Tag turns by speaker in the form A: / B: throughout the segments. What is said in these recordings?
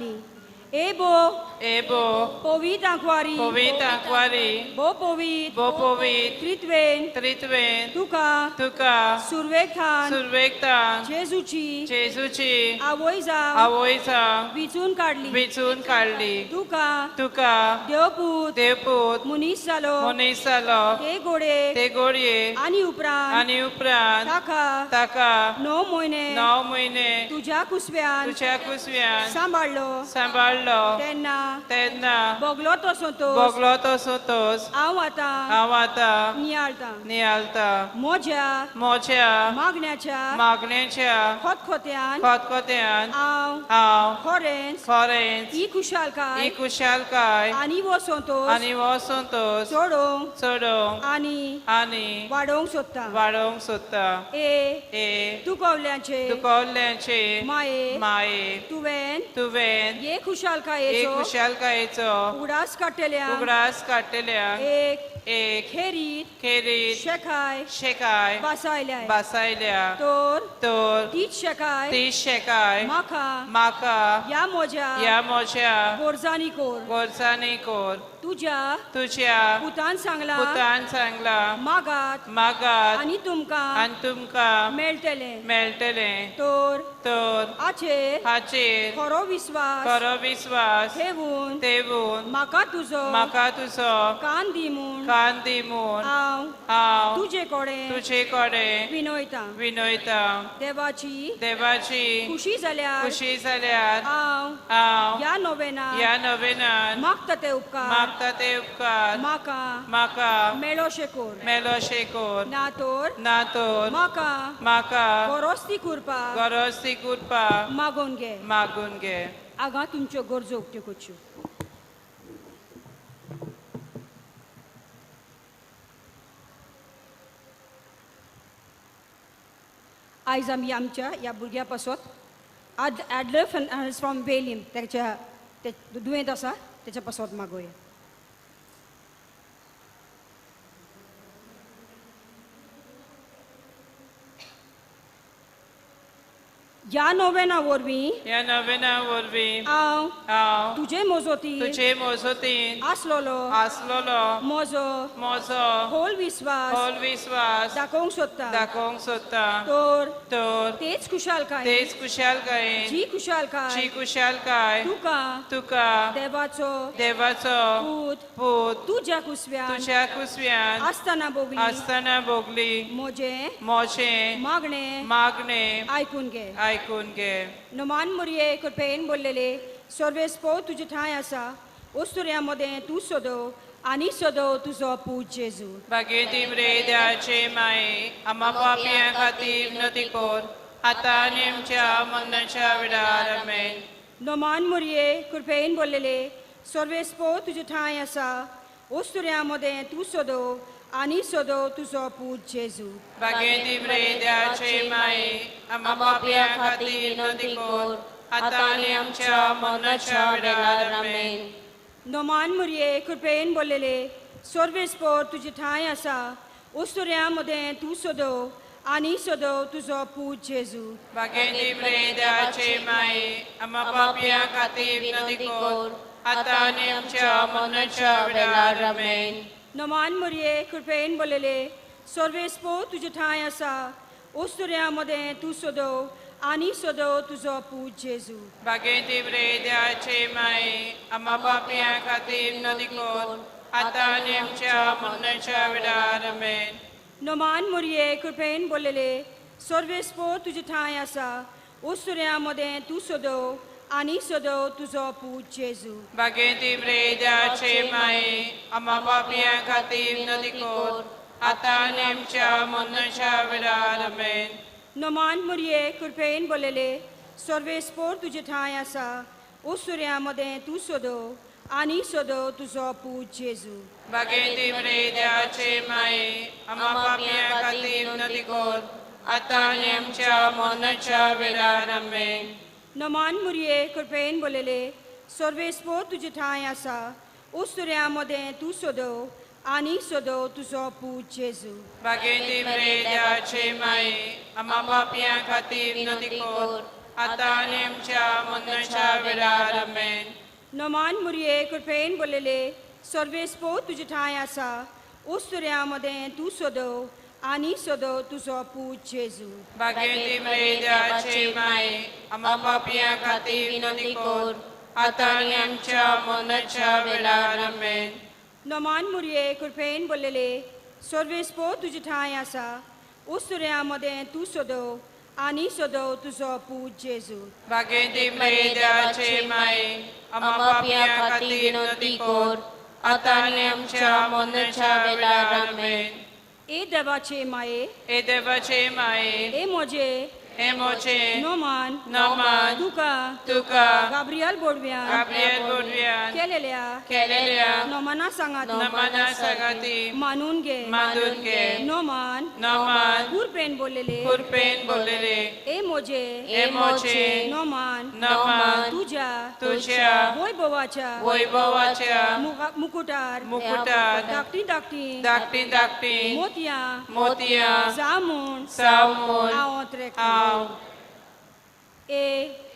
A: काडली. एबो
B: एबो
A: पोवीत आंकवारी
B: पोवीत आंकवारी
A: बो पोवीत
B: बो पोवीत
A: त्रित्वेन
B: त्रित्वेन
A: तुका
B: तुका
A: सुरवेक थान
B: सुरवेक थान
A: जेजूची
B: जेजूची
A: आवय जावं
B: आवय जावं
A: विचून काडली
B: विचून काडली.
A: तुका
B: तुका
A: देवपूत
B: देवपूत
A: मनीस जालो
B: मनीस जालो
A: ते गोडे
B: ते गोडये
A: आनी उपरांत
B: आनी उपरांत
A: ताका
B: ताका
A: 9 म्हयने
B: 9 म्हयने
A: तुज्या कुसव्यान
B: तुज्या कुसव्यान
A: सांबाळलो
B: सांबाळलो.
A: तेन्ना
B: तेन्ना
A: बोगलो तो संतोस
B: बोगलो तो संतोस
A: हांव आतां
B: हांव आतां
A: नियाळतां
B: नियाळतां.
A: म्हज्या
B: म्हज्या
A: मागण्याच्या
B: मागण्याच्या
A: खतखत्यान
B: खतखत्यान
A: हांव
B: हांव
A: खरेंच
B: खरेंच
A: ही खुशालकाय
B: ही खुशालकाय
A: आनी हो संतोस
B: आनी हो संतोस
A: चडोवंक
B: चडोवंक
A: आनी
B: आनी
A: वाडोवंक सोदता.
B: वाडोवंक सोदता.
A: ए
B: ए
A: दुखवल्यांचे
B: दुखवल्यांचे
A: माये
B: माये
A: तुवें
B: तुवें
A: हे खुशालकायेचो
B: खुशालकायेचो
A: उगडास काडटल्या
B: उगडास काडटल्या
A: एक
B: एक
A: खेरीत
B: खेरीत
A: शेकाय
B: शेकाय
A: बासायल्या
B: बासायल्या
A: तर
B: तर
A: तीच शेकाय
B: तीच शेकाय
A: म्हाका
B: म्हाका
A: ह्या म्हज्या
B: ह्या म्हज्या
A: गरजांनी कोर
B: गरजांनी कोर.
A: तुज्या
B: तुज्या
A: पुतान सांगला
B: पुतान सांगला
A: मागात
B: मागात
A: आनी तुमकां
B: आनी तुमकां
A: मेळटलें
B: मेळटलें.
A: तर
B: तर
A: हाचेर
B: हाचेर
A: खरो विस्वास
B: खरो विस्वास
A: ठेवून
B: ठेवून
A: म्हाका तुजो
B: म्हाका तुजो
A: कान दी म्हूण
B: कान दी म्हूण
A: हांव
B: हांव
A: तुजे कडेन
B: तुजे कडेन
A: विनयतां.
B: विनयतां.
A: देवाची
B: देवाची
A: खुशी जाल्यार
B: खुशी जाल्यार
A: हांव
B: हांव
A: ह्या नोवेनान
B: ह्या नोवेनान
A: मागता ते उपकार
B: मागता ते उपकार
A: म्हाका
B: म्हाका
A: मेळोशे कोर
B: मेळोशे कोर.
A: ना तर
B: ना तर
A: म्हाका
B: म्हाका
A: गरज ती कृपा
B: गरज ती कृपा
A: मागून घे
B: मागून घे.
A: आगा तुमच्यो गरजो उक्त्यो करच्यो. आयज आमी आमच्या ह्या भुरग्या पासत ॲडलर फ्रॉम वेलीम तेच्या ते दुयेंत आसा तेच्या पासत मागोया. ह्या नोवेना वरवीं
B: ह्या नोवेना वरवीं
A: हांव
B: हांव
A: तुजे मोजोती
B: तुजे मोजोतीन
A: आसलोलो
B: आसलोलो
A: म्हजो
B: म्हजो
A: खोल विस्वास
B: खोल विस्वास
A: दाखोवंक सोदता
B: दाखोवंक सोदता.
A: तर
B: तर
A: तेच खुशालकाय
B: तेच खुशालकायेन
A: जी खुशालकाय
B: जी खुशालकाय
A: तुका
B: तुका
A: देवाचो
B: देवाचो
A: पूत
B: पूत
A: तुज्या कुसव्यान
B: तुज्या कुसव्यान
A: आसतना भोगली
B: आसतना भोगली
A: म्हजें
B: म्हजें
A: मागणें
B: मागणें
A: आयकून घे
B: आयकून घे.
A: नमान मुरये कृपेन बोललेले सर्वेस्पो तुजे ठांय आसा ओस्तुऱ्या मदें तूं सोदो आनी सोदो तुजो पूत जेजू.
B: भागेती मरे देवाचे माये आम्हा पापयां खातीर विनंती कोर आतां आनी आमच्या मरणाच्या वेळार. आमेन.
A: नमान मुरये कृपेन बोललेले सर्वेस्पो तुजे ठांय आसा ओस्तुऱ्या मदें तूं सोदो आनी सोदो तुजो पूत जेजू.
B: भागेती मरे देवाचे माये आम्हा पापयां खातीर विनंती कोर आतां आनी आमच्या मरणाच्या वेळार. आमेन.
A: नमान मुरये कृपेन बोललेले सर्वेस्पो तुजे ठांय आसा ओस्तुऱ्या मदें तूं सोदो आनी सोदो तुजो पूत जेजू.
B: भागेती मरे देवाचे माये आम्हा पापयां खातीर विनंती कोर आतां आनी आमच्या मरणाच्या वेळार. आमेन.
A: नमान मुरये कृपेन बोललेले सर्वेस्पो तुजे ठांय आसा ओस्तुऱ्या मदें तूं सोदो आनी सोदो तुजो पूत जेजू.
B: भागेती मरे देवाचे माये आम्हा पापयां खातीर विनंती कोर आतां आनी आमच्या मरणाच्या वेळार. आमेन.
A: नमान मुरये कृपेन बोललेले सर्वेस्पो तुजे ठांय आसा ओस्तुऱ्या मदें तूं सोदो आनी सोदो तुजो पूत जेजू.
B: भागेती मरे देवाचे माये आम्हा पापयां खातीर विनंती कोर आतां आनी आमच्या मरणाच्या वेळार. आमेन.
A: नमान मुरये कृपेन बोललेले सर्वेस्पोर तुजे ठांय आसा ओस्तुऱ्या मदें तूं सोदो आनी सोदो तुजो पूत जेजू.
B: भागेती मरे देवाचे माये आम्हा पापयां खातीर विनंती कोर आतां आनी आमच्या मरणाच्या वेळार. आमेन.
A: नमान मुरये कृपेन बोललेले सर्वेस्पोर तुजे ठांय आसा ओस्तुऱ्या मदें तूं सोदो आनी सोदो तुजो पूत जेजू.
B: भागेती मरे देवाचे माये आम्हा पापयां खातीर विनंती कोर आतां आनी आमच्या मरणाच्या वेळार. आमेन.
A: नमान मुरये, कृपेन बोललेले, सर्वेस्पो तुजे ठांय आसा. उस्तुऱ्यां मदें तूं सदव आनी सदव तुजो पूत जेजू.
B: भाग्यवंती मरिये, देवाचे माये, आम्हा पापयां खातीर विनंती कर, आतां आनी आमच्या मरणाच्या वेळार. आमेन.
A: नमान मुरये, कृपेन बोललेले, सर्वेस्पो तुजे ठांय आसा. उस्तुऱ्यां मदें तूं सदव आनी सदव तुजो पूत जेजू.
B: भाग्यवंती मरिये, देवाचे माये, आम्हा पापयां खातीर विनंती कर, आतां आनी आमच्या मरणाच्या वेळार. आमेन.
A: ए देवाचे माये,
B: हे देवाचे माये,
A: ए म्हजे,
B: हे मोचे,
A: नोमान,
B: नमान,
A: तुका
B: तुका
A: गाब्रियल बोडव्यान
B: गाब्रियल बोडव्यान
A: केलेल्या
B: केलेल्या
A: नोमाना सांगात
B: नमना सांगाती
A: मानून घे.
B: मानून घे.
A: नोमान,
B: नमान,
A: कृपेन बोललेले,
B: कृपेन बोललेले,
A: ए मोजे,
B: हे मोचे,
A: नोमान,
B: नमान,
A: तुझ्या,
B: तुझ्या
A: वैभवाच्या
B: वैभवाच्या
A: मुकुटार
B: मुकुटार
A: धाकटी धाकटी
B: धाकटी धाकटी
A: मोतयां
B: मोतयां
A: जामून
B: सामून
A: हांव त्रेकलो.
B: हांव
A: ए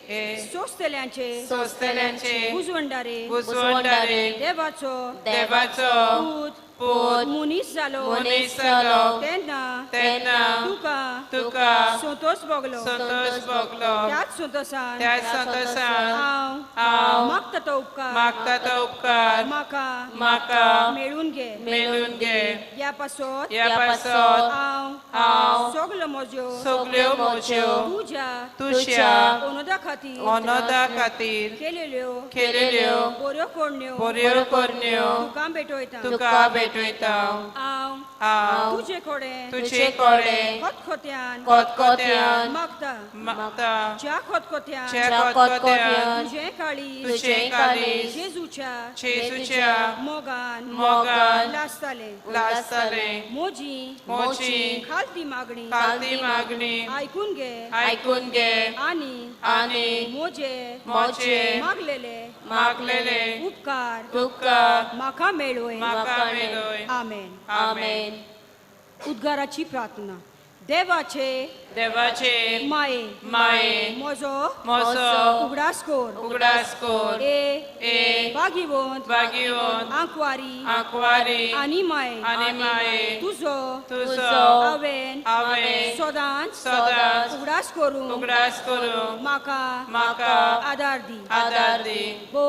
B: हे
A: सोंसतल्यांचे
B: सोंसतल्यांचे
A: उजवंडारे
B: बुजवंडारे
A: देवाचो
B: देवाचो
A: पूत
B: पूत
A: मनीस जालो
B: मनीस जालो
A: तेन्ना
B: तेन्ना
A: तुका
B: तुका
A: संतोष भोगलो.
B: संतोष भोगलो.
A: त्याच संतोषान
B: त्याच संतोषान
A: हांव
B: हांव
A: मागता तो उपकार
B: मागता तो उपकार
A: म्हाका
B: म्हाका
A: मेळून घे.
B: मेळून घे.
A: ह्या पासत
B: ह्या पासत
A: हांव
B: हांव
A: सगल्यो म्हज्यो
B: सगल्यो म्हज्यो
A: तुज्या
B: तुज्या
A: अनोदा खातीर
B: अनोदा खातीर
A: केलेल्यो
B: केलेल्यो
A: बऱ्यो करण्यो
B: बऱ्यो करण्यो
A: तुका भेटयता.
B: तुका भेटयता.
A: हांव
B: हांव
A: तुजे कडेन
B: तुजे कडेन
A: खतखत्यान
B: खतखत्यान
A: मागता,
B: मागता,
A: ज्या खतखत्यान
B: ज्या खतखत्यान
A: तुजें काळीज
B: तुजें काळीज
A: जेजूच्या
B: जेजूच्या
A: मोगान
B: मोगान
A: लासतालें.
B: लासतलें.
A: म्हजी
B: म्हजी
A: खालती मागणी
B: खालती मागणी
A: आयकून घे
B: आयकून घे
A: आनी
B: आनी
A: म्हजे
B: म्हजे
A: मागलेले
B: मागलेले
A: उपकार
B: उपकार
A: म्हाका मेळोय.
B: म्हाका मेळोय.
A: आमेन.
B: आमेन.
A: उद्गाराची प्रार्थना. देवाचे
B: देवाचे
A: माये,
B: माये,
A: म्हजो
B: म्हजो
A: उगडास कर.
B: उगडास कर.
A: ए
B: ए
A: भागीवंत
B: भागीवंत
A: आंकवारी
B: आंकवारी
A: आनी माये,
B: आनी माये,
A: तुजो
B: तुजो
A: हांवें
B: हांवें
A: सदांच
B: सदांच
A: उगडास करूंक
B: उगडास करूंक
A: म्हाका
B: म्हाका
A: आदार दी.
B: आदार दी.
A: बो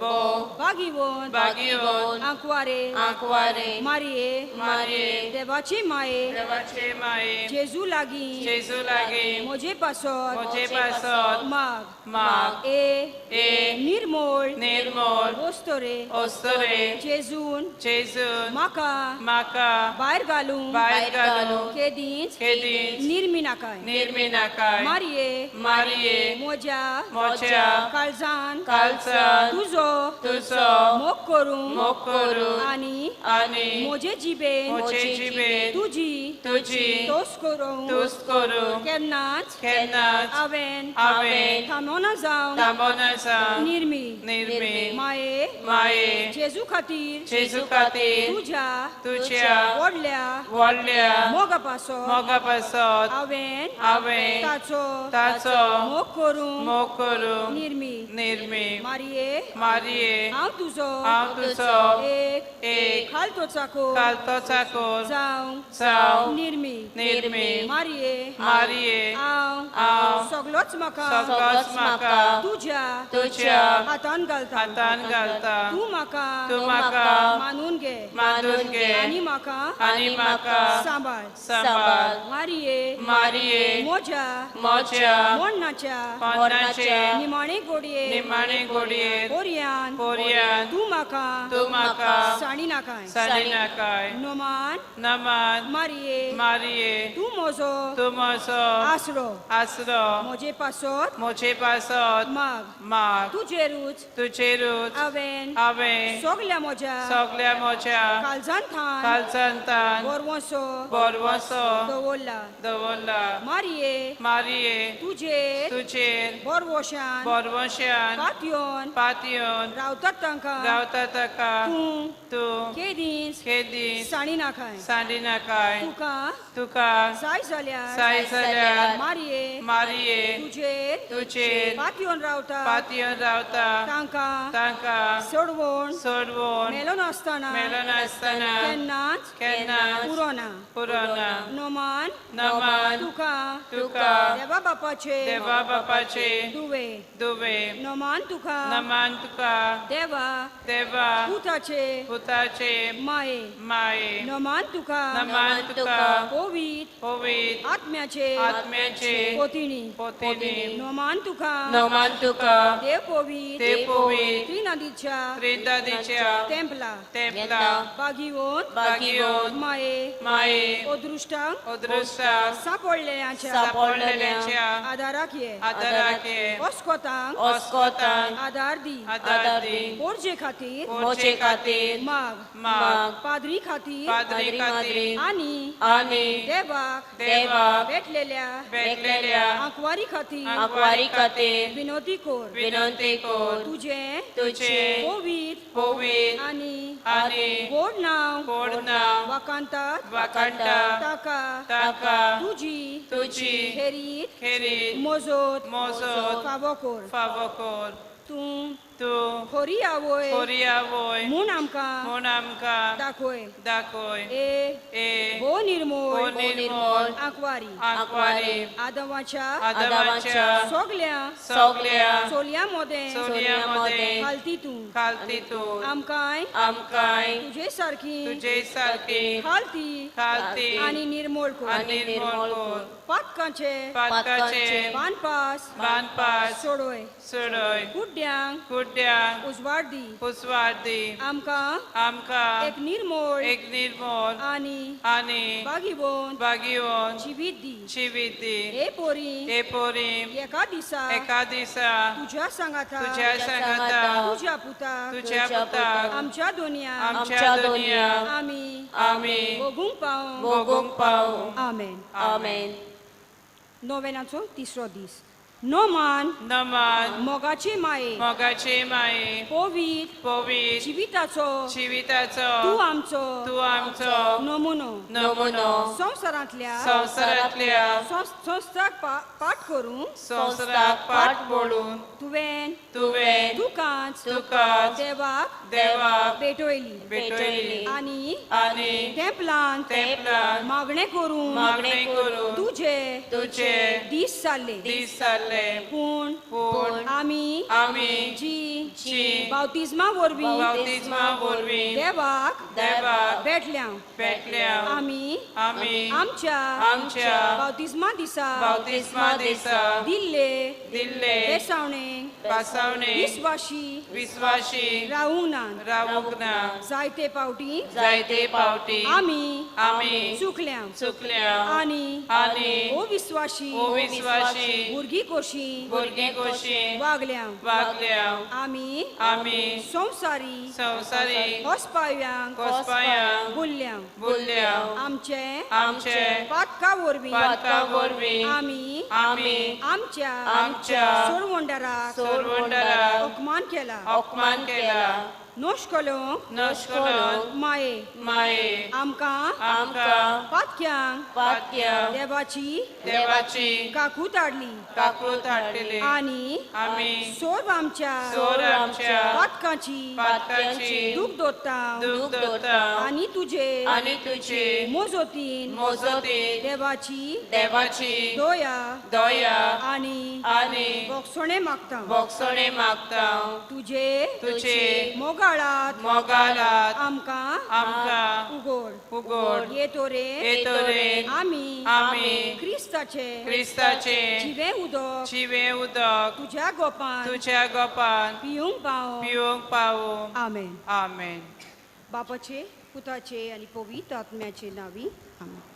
B: बो
A: भागीवंत
B: भागीवंत
A: आंकवारे
B: आंकवारे
A: मारये,
B: मारये,
A: देवाची माये,
B: देवाचे माये,
A: जेजू लागीं
B: जेजू लागीं
A: म्हजे पासत
B: म्हजे पासत
A: माग.
B: माग.
A: ए
B: ए
A: निर्मोळ
B: निर्मोळ
A: वस्तोरे
B: ओस्तोरे
A: जेजून
B: जेजून
A: म्हाका
B: म्हाका
A: भायर घालूंक
B: भायर घालूंक
A: केदींच
B: केदींच
A: निर्मी नाकाय.
B: निर्मी नाकाय.
A: मारये,
B: मारये,
A: म्हज्या
B: म्हज्या
A: काळजान
B: काळजान
A: तुजो
B: तुजो
A: मोग करूंक
B: मोग करूंक
A: आनी
B: आनी
A: म्हजे जिबेन
B: म्हजे जिबेन
A: तुजी
B: तुजी
A: तोस करूंक
B: तुस्त करूंक
A: केन्नाच
B: केन्नाच
A: हांवें
B: हांवें
A: थांबोना जावंक
B: थांबोना जावंक
A: निर्मी.
B: निर्मी.
A: माये,
B: माये,
A: जेजू खातीर
B: जेजू खातीर
A: तुज्या
B: तुज्या
A: व्हडल्या
B: व्हडल्या
A: मोगा पासत
B: मोगा पासत
A: हांवें
B: हांवें
A: ताचो
B: ताचो
A: मोग करूंक
B: मोग करूंक
A: निर्मी.
B: निर्मी.
A: मारये,
B: मारये,
A: हांव तुजो
B: हांव तुजो
A: एक
B: एक
A: खालतो चाकोर
B: खालतो चाकोर
A: जावंक
B: जावंक
A: निर्मी.
B: निर्मी.
A: मारये,
B: मारये,
A: हांव
B: हांव
A: सगलोच म्हाका
B: सगलोच म्हाका
A: तुज्या
B: तुज्या
A: हातान घालता.
B: हातान घालता.
A: तूं म्हाका
B: तूं म्हाका
A: मानून घे
B: मानून घे
A: आनी म्हाका
B: आनी म्हाका
A: सांबाळ.
B: सांबाळ.
A: मारये,
B: मारये,
A: म्हज्या
B: म्हज्या
A: मरणाच्या
B: मरणाचे
A: निमाणे गोडये
B: निमाणे गोडयेर
A: पोरयान
B: पोरयान
A: तूं म्हाका
B: तूं म्हाका
A: साणी नाकाय.
B: साणी नाकाय.
A: नोमान
B: नमान
A: मारये,
B: मारये,
A: तूं म्हजो
B: तूं म्हजो
A: आसरो
B: आसरो
A: म्हजे पासत
B: म्हजे पासत
A: माग.
B: माग.
A: तुजेरूच
B: तुजेरूच
A: हांवें
B: हांवें
A: सगल्या म्हज्या
B: सगल्या म्हज्या
A: काळजान थान
B: काळजांतान
A: बरवसो
B: बरवसो
A: दवरला.
B: दवरला.
A: मारये,
B: मारये,
A: तुजेर
B: तुजेर
A: बरवशान
B: बरवशान
A: पातयोन
B: पातयोन
A: रावतात तांकां
B: रावतात तांकां
A: तूं
B: तूं
A: केदींच
B: केदींच
A: सांडी नाकाय
B: सांडी नाकाय
A: तुका
B: तुका
A: जाय जाल्यार
B: जाय जाल्यार
A: मारये
B: मारये
A: तुजेर
B: तुजेर
A: पातयोन रावता
B: पातयोन रावता
A: तांकां
B: तांकां
A: सोडवून
B: सोडवून
A: मेलो नासतना
B: मेलो नासतना
A: केन्नाच
B: केन्नाच
A: पुरो ना
B: पुरो ना
A: नमान
B: नमान
A: तुका
B: तुका
A: देवा बापाचे
B: देवा बापाचे
A: दुवे
B: दुवे
A: नमान तुका
B: नमान तुका
A: देवा
B: देवा
A: पुताचे
B: पुताचे
A: माये
B: माये
A: नमान तुका
B: नमान तुका
A: पवित्र
B: पवित्र
A: आत्म्याचे
B: आत्म्याचे
A: पोतिणी
B: पोतिणी
A: नमान तुका
B: नमान तुका
A: देव पवित्र
B: देव पवित्र
A: त्रिनादीच्या
B: त्रिनादीच्या
A: तेंपला
B: तेंपला
A: बागिवोन
B: बागिवोन
A: माये
B: माये
A: अदृष्टांक
B: अदृष्टांक
A: सापडलेल्यांच्या
B: सापडलेल्यांच्या
A: आदाराक ये
B: आदाराक ये
A: ओस्कोतांक
B: ओस्कोतांक
A: आदार दी
B: आदार दी
A: पोरजे खातीर
B: पोरजे खातीर
A: माग
B: माग
A: पाद्री खातीर
B: पाद्री खातीर
A: आनी
B: आनी
A: देवाक
B: देवाक
A: भेटलेल्या
B: भेटलेल्या
A: आंकवारी खातीर
B: आंकवारी खातीर
A: विनोती कोर
B: विनंती कोर
A: तुजे
B: तुजे
A: पवित्र
B: पवित्र
A: आनी
B: आनी
A: गोड नांव
B: गोड नांव
A: वाकांतात
B: वाकांता
A: ताका
B: ताका
A: तुजी
B: तुजी
A: खेरीत
B: खेरीत
A: मोजोत
B: मोजोत
A: फावो कोर
B: फावो कोर
A: तूं
B: तूं
A: खोरी आवय
B: खोरी आवय
A: म्हूण आमकां
B: म्हूण आमकां
A: दाखय
B: दाखय
A: ए
B: ए
A: हो निर्मोळ
B: हो निर्मोळ
A: आंकवारी
B: आंकवारी
A: आदवाच्या
B: आदवाच्या
A: सगल्या
B: सगल्या
A: चोलयां मदें
B: चोलयां मदें
A: खालती तूं
B: खालती तूं
A: आमकांय
B: आमकांय
A: तुजे सारकी
B: तुजे सारकी
A: खालती
B: खालती
A: आनी निर्मोळ कोर
B: आनी निर्मोळ कोर
A: पातकांचे
B: पातकांचे
A: बांदपास
B: बांदपास
A: सोडय
B: सोडय
A: कुड्ड्यांक
B: कुड्ड्यांक
A: उजवाड दी
B: उजवाड दी
A: आमकां
B: आमकां
A: एक निर्मोळ
B: एक निर्मोळ
A: आनी
B: आनी
A: बागिवोन
B: बागिवोन
A: जिवीत दी
B: जिवीत दी
A: हे पोरी
B: हे पोरी
A: एका दिसा
B: एका दिसा
A: तुज्या सांगाता
B: तुज्या सांगाता
A: तुज्या पुताक
B: तुज्या पुताक
A: आमच्या दुनिया
B: आमच्या दुनिया
A: आमी
B: आमी
A: भोगूंक पावूं
B: भोगूंक पावूं.
A: आमेन
B: आमेन.
A: नोवेनाचो तिसरो दीस. नमान
B: नमान
A: मोगाचे माये
B: मोगाचे माये
A: पवित्र
B: पवित्र
A: जिविताचो
B: जिविताचो
A: तूं आमचो
B: तूं आमचो
A: नमुनो
B: नमुनो
A: संवसारांतल्या
B: संवसारांतल्या
A: संस्थाक पाठ करून
B: संवसाराक पाठ पडून
A: तुवें
B: तुवें
A: तुकाच
B: तुकाच
A: देवाक
B: देवाक
A: भेटयली
B: भेटयली
A: आनी
B: आनी
A: तेंपलांत
B: तेंपलांत
A: मागणें करून
B: मागणें करून
A: तुजे
B: तुजे
A: दीस जाले
B: दीस जाले
A: पूण
B: पूण
A: आमी
B: आमी
A: जी
B: जी
A: बाप्तिज्मा वरवीं
B: बाप्तिज्मा वरवीं
A: देवाक
B: देवाक
A: भेटल्या
B: भेटल्या
A: आमी
B: आमी
A: आमच्या
B: आमच्या
A: बाप्तिज्मा दिसा
B: बाप्तिज्मा दिसा
A: दिल्ले
B: दिल्ले
A: बेसावणे
B: बसावणे
A: विस्वाशी
B: विस्वाशी
A: रावूंक ना
B: रावूंक ना
A: जायते पावटी
B: जायते पावटी
A: आमी
B: आमी
A: चुकल्या
B: चुकल्या
A: आनी
B: आनी
A: अविस्वाशी
B: अविस्वाशी
A: भुरगीं कशीं
B: भुरगीं कशीं
A: वागल्या
B: वागल्या
A: आमी
B: आमी
A: संवसारी
B: संवसारी
A: कोसपायांक
B: कोसपायांक
A: बुल्ल्या
B: बुल्ल्या
A: आमचे
B: आमचे
A: पातका वरवीं
B: पातका वरवीं
A: आमी
B: आमी
A: आमच्या
B: आमच्या
A: सोरवंडराक
B: सोरवंडराक
A: अपमान केला
B: अपमान केला
A: नश्कलोंक
B: नश्कलोंक
A: माये
B: माये
A: आमकां
B: आमकां
A: पातक्यांक
B: पातक्यांक
A: देवाची
B: देवाची
A: काकूत हाडली
B: काकूत हाडली
A: आनी
B: आमी
A: सोर आमच्या
B: सोर आमच्या
A: पातकांची
B: पातकांची
A: दूख दोता
B: दूख दोता
A: आनी तुजे
B: मोजोतीन
A: मोजोतीन देवाची
B: देवाची
A: दया
B: दया
A: आनी
B: आनी
A: बोगसणे मागता
B: बोगसणे मागता
A: तुजे
B: तुजे
A: मोगाळात
B: मोगाळात
A: आमकां
B: आमकां
A: उगोड
B: उगोड
A: येतो रे
B: आमी
A: आमी
B: क्रिस्ताचे
A: क्रिस्ताचे
B: जिवे उदक
A: तुझ्या गोपान
B: पिवंक पावो
A: पिवंक
B: पावो.
A: आमेन.
B: आमेन.
A: बापाचे पुताचे आणि पवित्र आत्म्याचे नावी आमेन.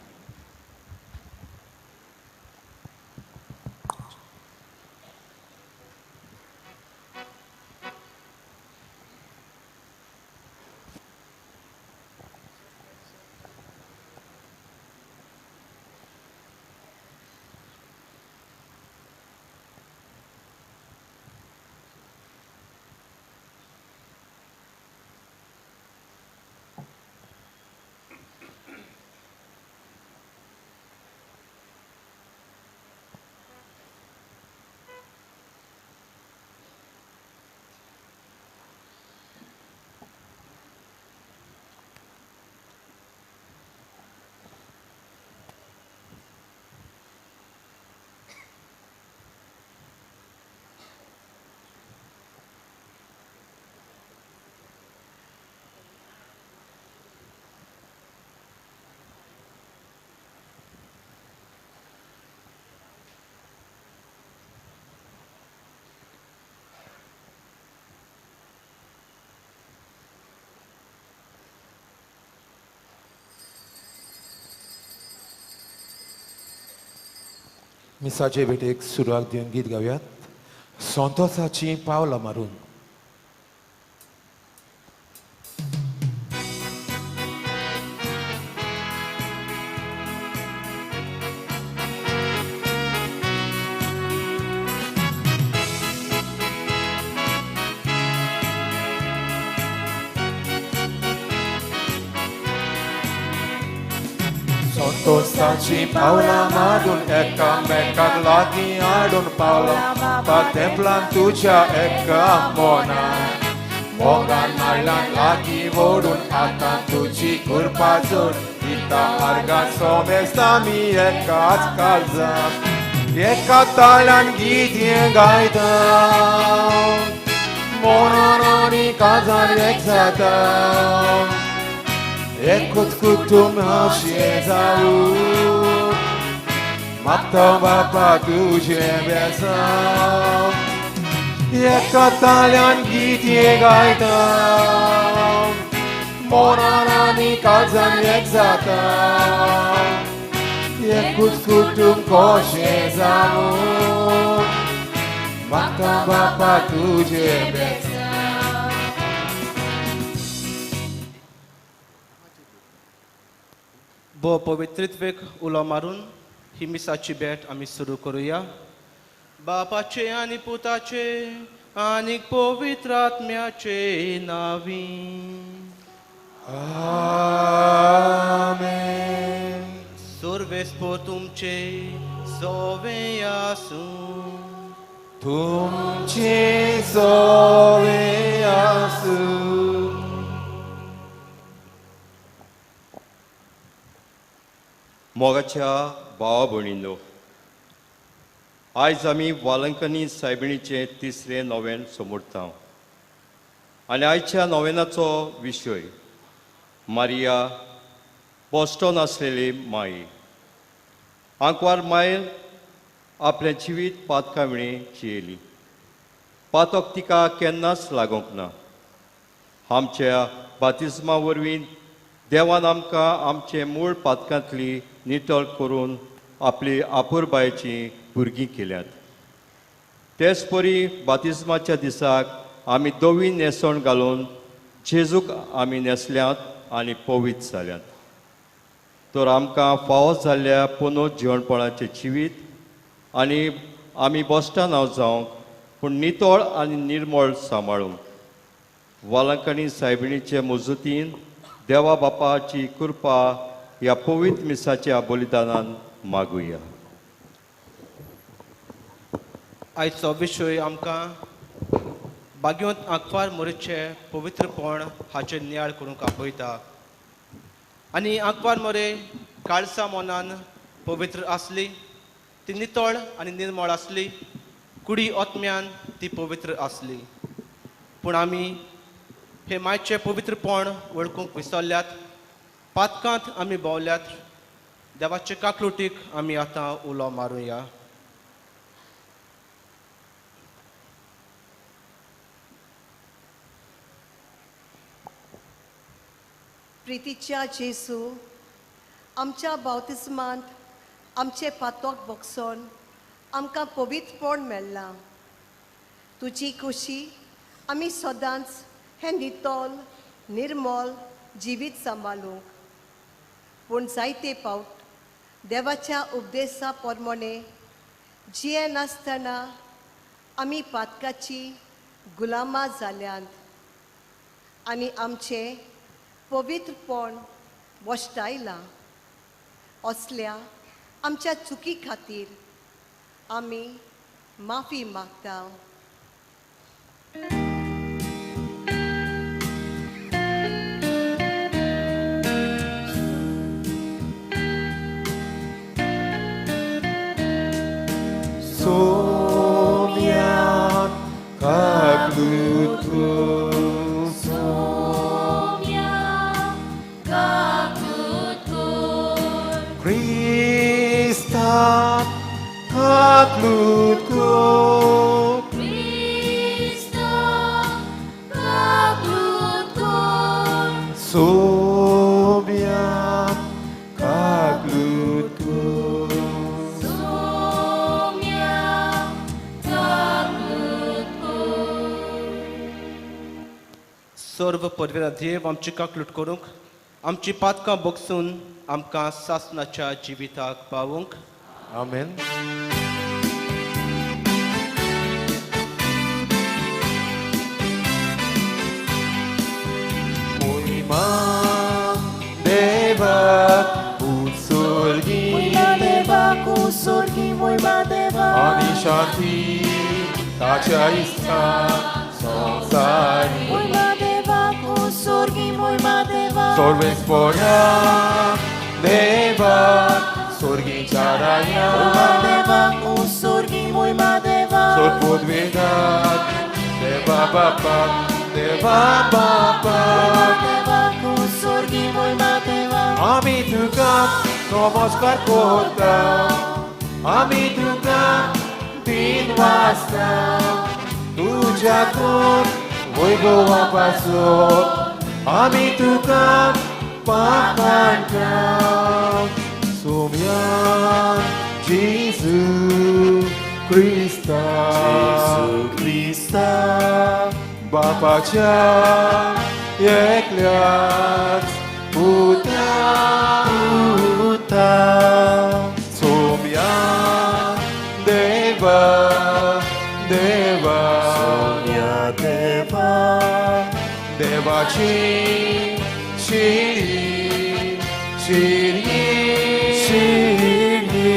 C: मिसाचे भेटेक सुरवात दिवन गीत गावयात संतोसाची पावलां मारून. संतोसाची पावलां मारून एकामेकाक लागीं हाडून पावलां बापा तेंपलान तुज्या एका मनान मोगान मारल्यान लागीं ओडून आतां तुजी कृपा जोड दिता मार्गान सोमेस्ता आमी एकाच काळजान एका ताळ्यान गीत हें गायता मनान आनी काळजान एक जाता एकूच कुटुंब अशें जावूं मागता बापा तुजें बेसांव एका ताळ्यान गीत हें गायता मनान आनी काळजान एक जाता एकूच कुटुंब कशें जावूं मागता बापा तुजें बेसांव.
D: भोव पवित्रित्वेक उलो मारून ही मिसाची भेट आमी सुरू करुया. बापाचे आनी पुताचे आनी पवित्र आत्म्याचे नांवी
C: आमेन.
D: सर्वेस्पोर तुमचे सोवे आसूं.
C: तुमचे सोवे आसूं.
E: मोगाच्या भावा भयणींनो, आयज आमी वालंकनी सायबिणीचें तिसरें नोवेन समोरता आनी आयच्या नोवेनाचो विशय मारिया बॉस्टॉन आसलेली माई. आंकवार मायन आपलें जिवीत पातकां विणें जियेली. पातक तिका केन्नाच लागूंक ना. आमच्या बातिज्मा वरवीं देवान आमकां आमचे मूळ पातकांतली नितळ करून आपली आपुरबायेची भुरगीं केल्यात. तेच परी बातिज्माच्या दिसाक आमी धवी न्हेसण घालून जेजूक आमी न्हेसल्यात आनी पवित्र जाल्यात. तर आमकां फावो जाल्ल्या पुनोत जिवणपणाचें जिवीत आनी आमी बोस्टां नांव जावंक पूण नितळ आनी निर्मळ सांबाळूंक वालंकणी सायबिणीचे मजुतीन देवा बापाची कृपा ह्या पवित्र मिसाच्या बलिदानान मागुया.
D: आयचो विशय आमकां बागयोंत आंकवार मोरेचें पवित्रपण हाचें नियाळ करूंक आपयता. आनी आंकवार मोरे काळसा मनान पवित्र आसली, ती नितळ आनी निर्मळ आसली, कुडी आत्म्यान ती पवित्र आसली. पूण आमी हे मायचें पवित्रपण वळखूंक विसरल्यात, पातकांत आमी भोंवल्यात. देवाचे काकलुटीक आमी आतां उलो मारुया.
F: प्रितीच्या जेसू, आमच्या बावतिस्मांत आमचे पातोक बोगसोन आमकां पवित्रपण मेळ्ळां. तुजी खुशी आमी सदांच हें नितळ निर्मळ जिवीत सांबाळूंक. पूण जायते पावट देवाच्या उपदेसा प्रमाणे जियेनासतना आमी पातकाची गुलामां जाल्यांत आनी आमचें पवित्रपण वश्टायलां. असल्या आमच्या चुकी खातीर आमी माफी मागता.
C: Somiat kaklutu,
B: Somiat kaklutu,
C: Krista kaklutu,
B: Krista kaklutu,
C: Somiat kaklutu,
B: Somiat
D: सर्व परवेरा देव आमची काकलूट करूंक, आमची पातकां बगसून आमकां सासनाच्या जिविताक पावूंक.
C: आमेन. आनी शांती ताच्या इस्तान संवसारी सर्वेस्पोरा देवा स्वर्गीच्या राया सोदपुदवेदात देवा बापा देवा बापा आमी तुका नमस्कार करता, आमी तुका दिन वाजता, तुज्या कोण वैभवा पासून आमी तुका पापांटा. सोम्या जेजू क्रिस्ता, जेजू क्रिस्ता बापाच्या एकल्याच पुता, पुता सोम्या देवा देवा सोम्या देवा देवाची शिरी शिरी शिरी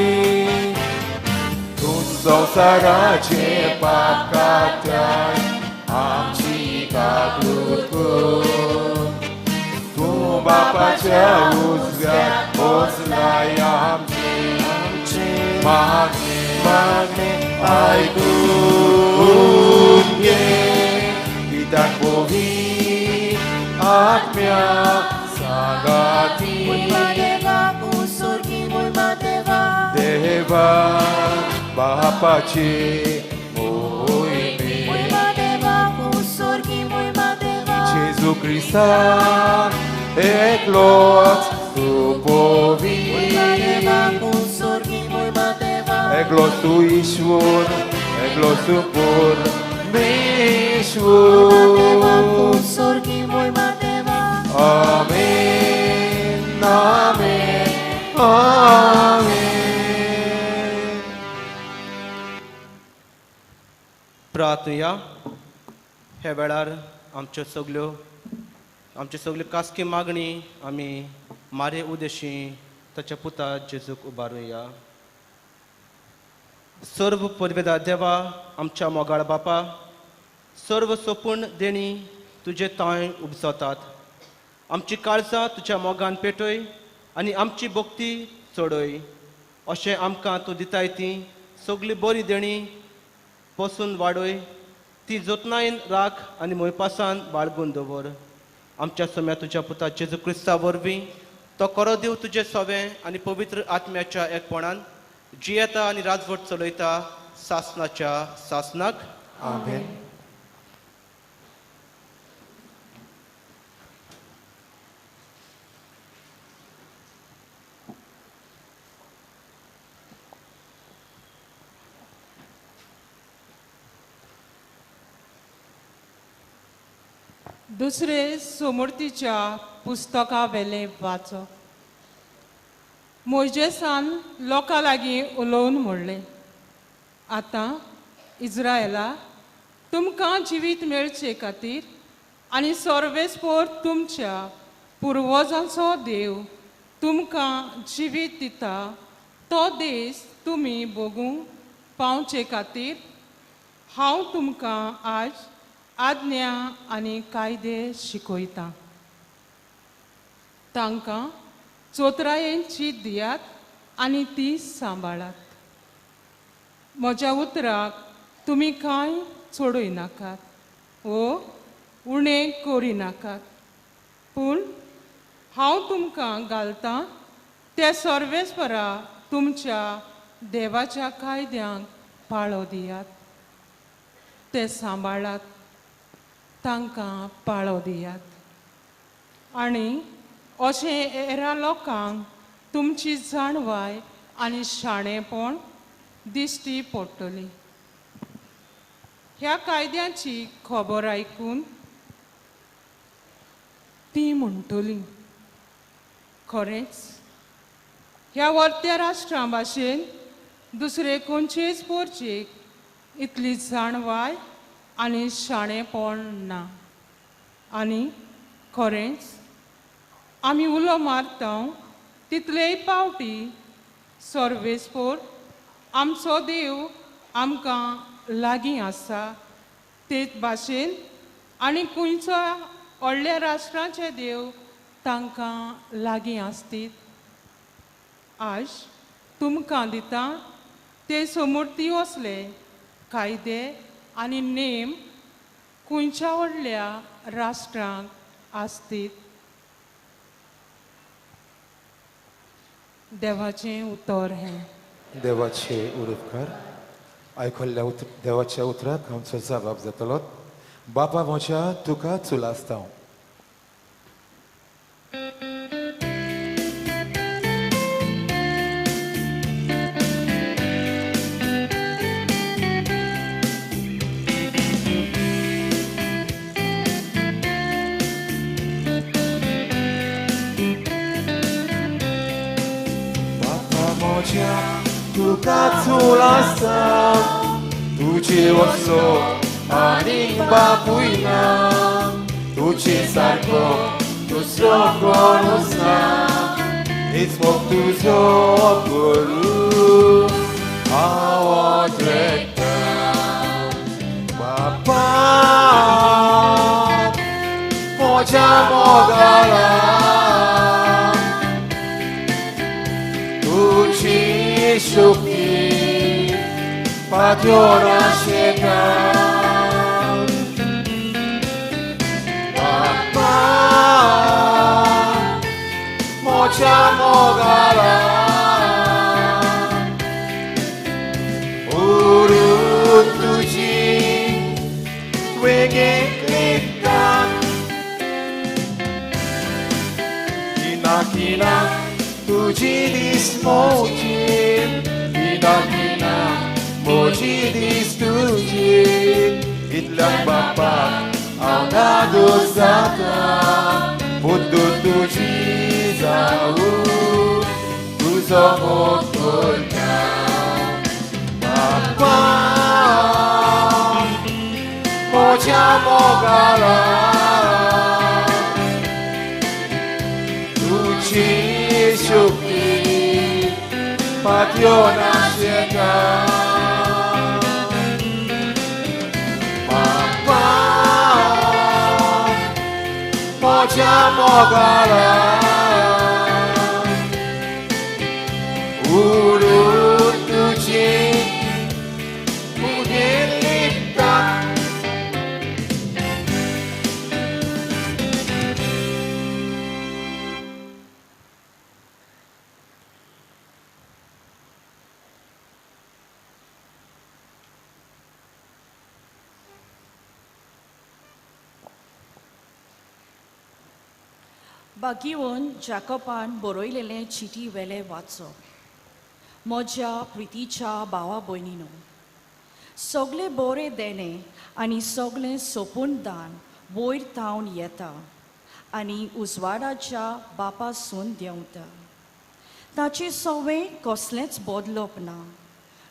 C: तूं संवसाराचे पाप काडटाय आमची काकूट कर, तूं बापाच्या उजव्याक बसलाय आमची मागणें मागणें आयकून घे, पिताक पवित्र आत्म्या सांगाती देवा बापाचे मोहिमे जेजू क्रिस्ता एकलोच तूं पवित्र, एकलोच तूं ईश्वर, एकलोच तूं परमेश्वर. आमेन आमेन आमेन.
D: प्रार्थया. ह्या वेळार आमच्यो सगल्यो कासकी मागणी आमी मारे उदेशी ताच्या पुता जेजूक उबारुया. सर्व परवेदा देवा आमच्या मोगाळ बापा, सर्व सोपूण देणी तुजे तांय उपजतात. आमची काळजां तुज्या मोगान पेटय आनी आमची भक्ती चडय, अशें आमकां तूं दिताय ती सगळी बरी देणी पसून वाडय, ती जतनायेन राख आनी मोयपासान बाळगून दवर. आमच्या सोम्या तुज्या पुता जेजू क्रिस्ता वरवीं तो करो देव तुजें सोवें आनी पवित्र आत्म्याच्या एकपणान जियेता आनी राजवट चलयता सासनाच्या सासनाक.
C: आमेन.
B: दुसरे सोमूर्तीच्या पुस्तका वेलें वाचप. मोयजेसान लोकां लागीं उलोवन म्हणलें, आतां इज्रायला तुमकां जिवीत मेळचे खातीर आनी सर्वेस्पोर तुमच्या पुर्वजांचो देव तुमकां जिवीत दिता तो देश तुमी भोगूंक पावचे खातीर हांव तुमकां आज आज्ञा आनी कायदे शिकयता. तांकां चोत्रायेन चीत दियात आनी ती सांबाळात. म्हज्या उतराक तुमी कांय चडयनाकात वो उणें करिनाकात, पूण हांव तुमकां घालतां त्या सर्वेस्परा तुमच्या देवाच्या कायद्यांक पाळो दियात, ते सांबाळात, तांकां पाळो दियात. आनी अशें हेरां लोकांक तुमची जाणवाय आनी शाणेपण दिश्टी पडटली. ह्या कायद्याची खबर आयकून ती म्हणटली खरेंच ह्या वर्त्या राष्ट्रां भाशेन दुसरे खंयचेच पोरचेक इतली जाणवाय आनी शाणेपण ना आनी खरेंच आमी उलो मारता तितलेय पावटी सर्वेस्पोर आमचो देव आमकां लागीं आसा तेच भाशेन आनी खंयचो व्हडल्या राष्ट्रांचे देव तांकां लागीं आसतीत. आज तुमकां दिता ते समूर्ती असले कायदे आनी नेम खंयच्या व्हडल्या राष्ट्रांक आसतीत. देवाचें उतर हें.
C: देवाचे उरपकार आयकल्ल्या देवाच्या उतराक आमचो जबाब जातलो. बापा म्हज्या तुका चुलास्तांव. तुका चुलास्तांव तुजे वसो आनीक बापूय ना तुजे सारको दुसरो कोणूच ना हीच मोग तुजो करूं हांव अद्रेकतां बापा म्हज्या मोगाला तुजी शक्ती पात्योरा शेता बापा म्हज्या मोगाला उरून तुजी वेगेंत लिपता किना किना तुजी दीस मोजी किना किना मोजी दीस तुजी इतल्याक बापा हांव धादोस जाता बुद्दू तुजी जावूं तुजो मोग करता बापा म्हज्या मोगाला तुजी शक्ती पात्यो नाशेता बापा म्हज्या मोगाला उरून तुजी मुगेर लिपता.
G: बागीवन जाकोबान बरयलेलें चिटी वेले वाचो. म्हज्या प्रितीच्या भावा भयणीनो, सगळें बरें देणें आनी सगळें सोपून दान वयर थावन येता आनी उजवाडाच्या बापासून देंवता. ताचें सवें कसलेंच बदलप ना,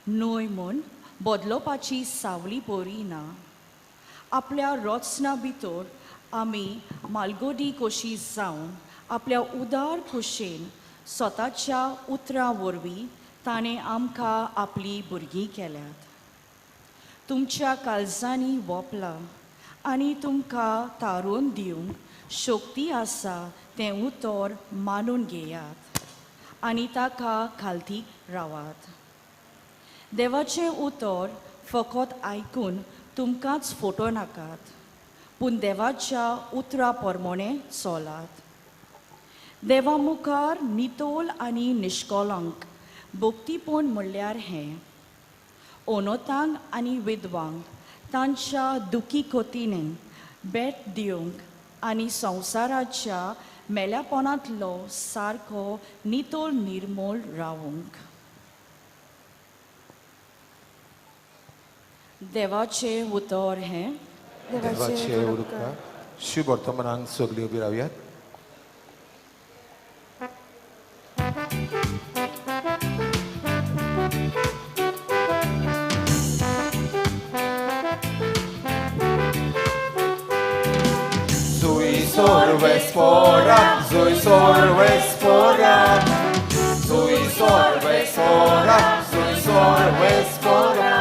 G: न्हय म्हूण बदलपाची सावली बरी ना. आपल्या रचना भितर आमी मालगोडी कशी जावन आपल्या उदार खोशेन स्वताच्या उतरां वरवीं ताणें आमकां आपली भुरगीं केल्यात. तुमच्या काळजांनी वोपलां आनी तुमकां तारून दिवंक शक्ती आसा तें उतर मानून घेयात आनी ताका खालतीक रावात. देवाचें उतर फकत आयकून तुमकांच फोटो नाकात, पूण देवाच्या उतरा प्रमाणें चलात. देवा मुखार नितोल आनी निश्कलंक भक्तीपण म्हणल्यार हें अनोतांक आनी विधवांक तांच्या दुखी कोतीने भेट दिवंक आनी संवसाराच्या मेल्यापणांतलो सारको नितोल निर्मूल रावूंक. देवाचें उतर हें.
C: देवाचे उरकार. शुभ वर्तमानांक सगळीं उबी रावयात.
H: Sorvespora, Zui Sorvespora, Zui Sorvespora, Zui Sorvespora.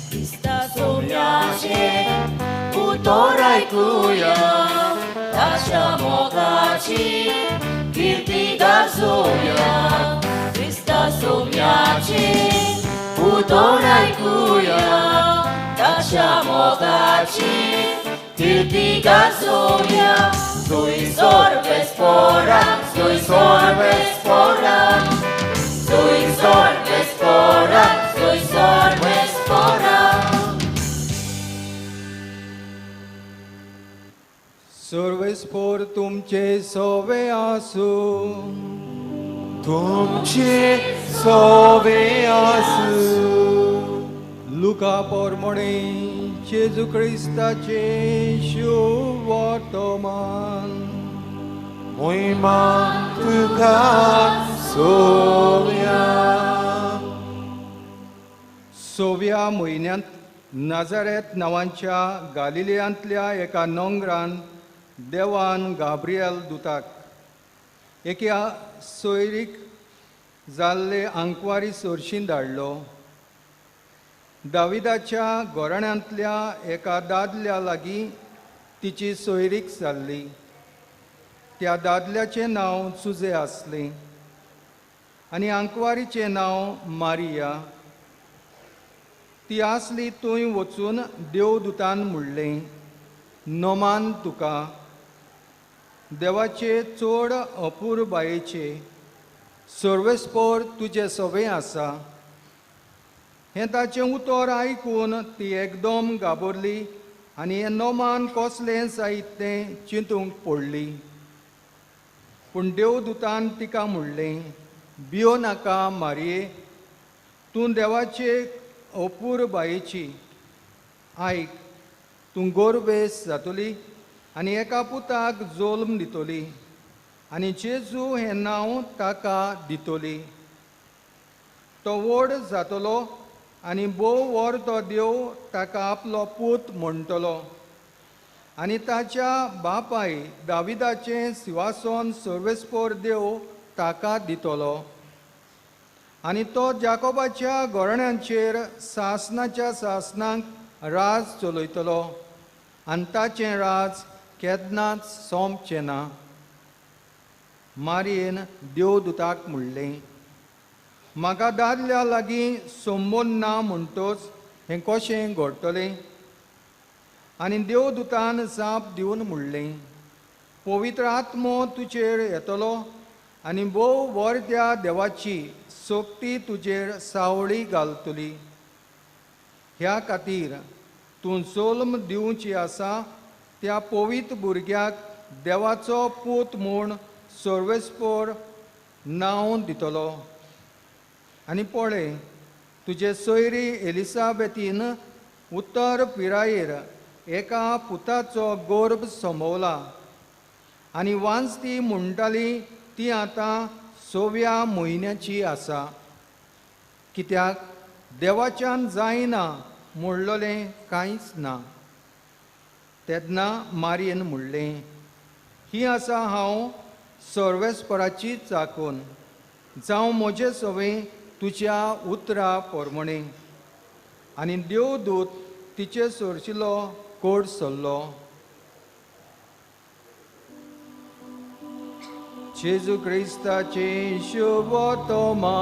I: Krista सोम्याचे उतोर आयकुया, ताच्या मोगाची कीर्ती गाजोवया. क्रिस्ता सोम्याचे उतोर आयकुया, ताच्या मोगाची कीर्ती गाजोवया. Zui Sorvespora,
H: Zui Sorvespora, Zui Sorvespora,
I: Zui Sorvespora.
J: सर्वेस्पोर तुमचे सोवे आसू,
C: तुमचे सोवे आसू.
J: लुका पोरमणे जेजू क्रिस्ताचे शुवर्तमान.
C: मोहिमा तुका सोव्या.
J: सोव्या म्हयन्यांत नाजारेत नांवाच्या गालिलियांतल्या एका नोंगरान देवान गाब्रियल दुताक एका सोयरीक जाल्ले आंकवारी सोरशीन धाडलो. दाविदाच्या घराण्यांतल्या एका दादल्या लागीं तिची सोयरीक जाल्ली. त्या दादल्याचें नांव चुजे आसलें आनी आंकवारीचें नांव मारिया. ती आसली थंय वचून देवदूतान म्हणलें, नमान तुका, देवाचे चड अपुरबायेचे सर्वेस्पोर तुजे सवे आसा. हें ताचें उतर आयकून ती एकदम घाबरली आनी हें नमान कसलें जायत तें चिंतूंक पडली. पूण देवदूतान तिका म्हणलें, भियो नाका मारये, तूं देवाचे अपुरबायेची. आयक, तूं गोरवेस जातली आनी एका पुताक जल्म दितली आनी जेजू हें नांव ताका दितली. तो व्हड जातलो आनी भोव व्हड तो देव ताका आपलो पूत म्हणटलो आनी ताच्या बापाय दाविदाचें सिंवासन सर्वेस्पोर देव ताका दितलो आनी तो जाकोबाच्या घराण्यांचेर सासनाच्या सासनाक राज चलयतलो आनी ताचें राज केन्नाच सोंपचें ना. मारयेन देवदूताक म्हणलें, म्हाका दादल्या लागीं संबंद ना म्हणटोच हें कशें घडटलें? आनी देवदूतान जाप दिवन म्हणलें, पवित्र आत्मो तुजेर येतलो आनी भोव वर्द्या देवाची शक्ती तुजेर सावळी घालतली. ह्या खातीर तूं जल्म दिवची आसा त्या पवित्र भुरग्याक देवाचो पूत म्हूण सर्वेस्पोर नांव दितलो. आनी पळय, तुजे सोयरी एलिसाबेतीन उत्तर पिरायेर एका पुताचो गर्भ संभवला आनी वांजती म्हणटाली ती आतां सव्या म्हयन्याची आसा. कित्याक देवाच्यान जायना म्हणलोलें कांयच ना. तेन्ना मारयेन म्हणलें, ही आसा हांव सर्वेस्पराची चाकून, जावं म्हजे सवें तुज्या उतरा पोरमणे. आनी देवदूत तिचे सोरशिलो कोड सरलो. जेजू क्रिस्ताचे शुभवर्तमाने.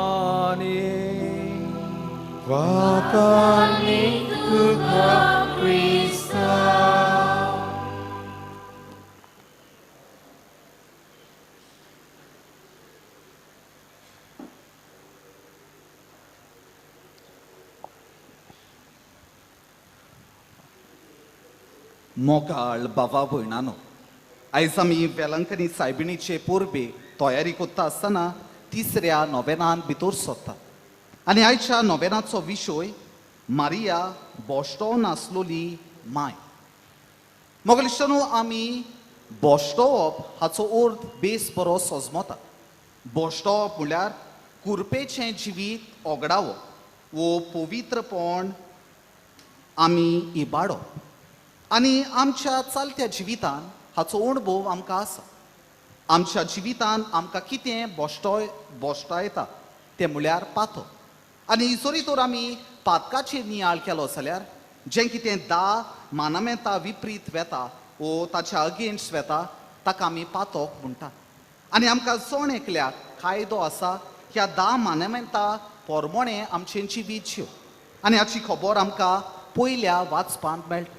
C: वाकानी तुका क्रिस्ता.
K: मोगाळ बाबा भयणानो, आयज आमी वेलंकनी सायबिणीचे परबे तयारी करता आसतना तिसऱ्या नोवेनान भितर सरता आनी आयच्या नोवेनाचो विशय मारिया बोश्टो नासलोली माय. मोगलिश्टानो, आमी बोश्टोवप हाचो अर्थ बेस बरो सजमता. बोश्टोवप म्हणल्यार कुरपेचें जिवीत ओगडावप वो पवित्रपण आमी इबाडप आनी आमच्या चलत्या जिवितान हाचो अणभव आमकां आसा. आमच्या जिवितान आमकां कितें बोश्टायता तें म्हळ्यार पातक. आनी जरी तर आमी पातकाचेर नियाळ केलो जाल्यार जें कितें 10 मानमेंता विपरीत वेता वो ताच्या अगेन्स्ट वेता ताका आमी पातक म्हणटात. आनी आमकां जण एकल्याक कायदो आसा ह्या 10 मानमेंता पोरमोणें आमचें जिवीत जिव. आनी हाची खबर आमकां पयल्या वाचपांत मेळटा.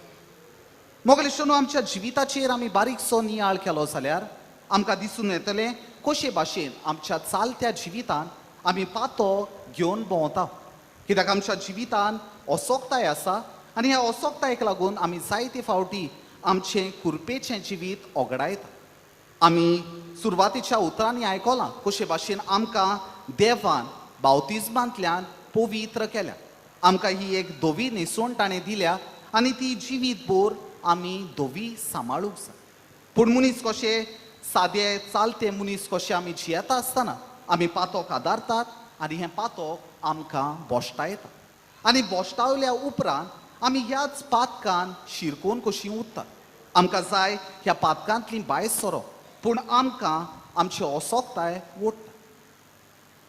K: मोगलेश्वनो, आमच्या जिविताचेर आमी बारीकसो नियाळ केलो जाल्यार आमकां दिसून येतलें कशे भाशेन आमच्या चालत्या जिवितान आमी पातक घेवन भोंवता. कित्याक आमच्या जिवितान असोक्ताय आसा आनी ह्या असोक्तायेक लागून आमी जायते फावटी आमचें कुरपेचें जिवीत ओगडायता. आमी सुरवातेच्या उतरांनी आयकलां कशे भाशेन आमकां देवान बावतिज्मांतल्यान पवित्र केल्या. आमकां ही एक धवी न्हेसवण ताणें दिल्या आनी ती जिवीत भर आमी धवी सांबाळूंक जाय. पूण मनीस कशे सादे चालते मनीस कशे आमी जियेता आसतना आमी पातक आदारतात आनी हें पातक आमकां बोश्टायता. आनी बोश्टावल्या उपरांत आमी ह्याच पातकान शिरकोन कशी उरतात. आमकां जाय ह्या पातकांतली भायर सोरो, पूण आमकां आमची असोक्ताय ओडटा.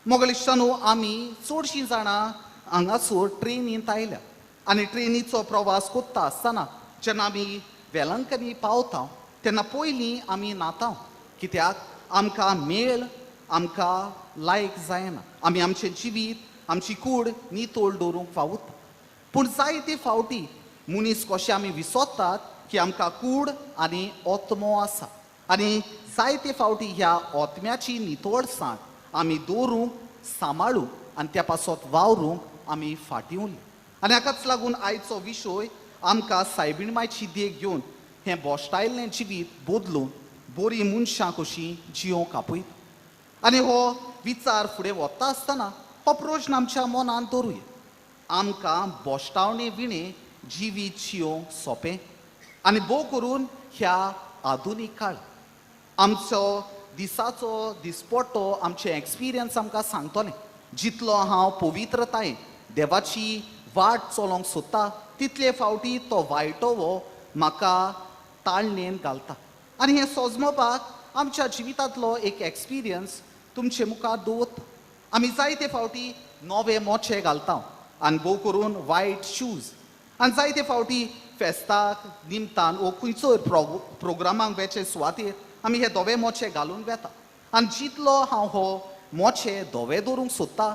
K: मोगलिश्टानो, आमी चडशीं जाणां हांगासर ट्रेनींत आयल्या आनी ट्रेनीचो प्रवास करता आसतना जेन्ना आमी वेलंकनी पावता तेन्ना पयलीं आमी न्हाता. कित्याक आमकां मेळ आमकां लायक जायना. आमी आमचें जिवीत आमची कूड नितळ दवरूंक फावता. पूण जायते फावटी मनीस कशें आमी विसरतात की आमकां कूड आनी आत्मो आसा आनी जायते फावटी ह्या आत्म्याची नितळसाण आमी दवरूंक सांबाळूंक आनी त्या पासत वावरूंक आमी फाटीं उरले. आनी हाकाच लागून आयचो विशय आमकां सायबीण मायची देख घेवन हें बोश्टायल्लें जिवीत बदलून बरीं मनशां कशीं जियोंक आपयता. आनी हो विचार फुडें वता आसतना हो प्रश्न आमच्या मनांत दवरुया. आमकां बोश्टावणे विणें जिवीत जियोंक सोंपें आनी भोव करून ह्या आधुनीक काळ आमचो दिसाचो दिसपट्टो आमचें एक्सपिरियन्स आमकां सांगतलें. जितलो हांव पवित्रतायेन देवाची वाट चलोवंक सोदता तितले फावटी तो वायटोवो म्हाका ताळणेन घालता. आनी हें सोजमोवपाक आमच्या जिवितांतलो एक एक्सपिरियन्स तुमचे मुखार दवरता. आमी जायते फावटी नवे मोचे घालता आनी भोव करून वायट शूज आनी जायते फावटी फेस्ताक निमतान वो खंयचोय प्रोग्रामाक वेचे सुवातेर आमी हे धवे मोचे घालून वेता. आनी जितलो हांव हो मोचे धवे दवरूंक सोदता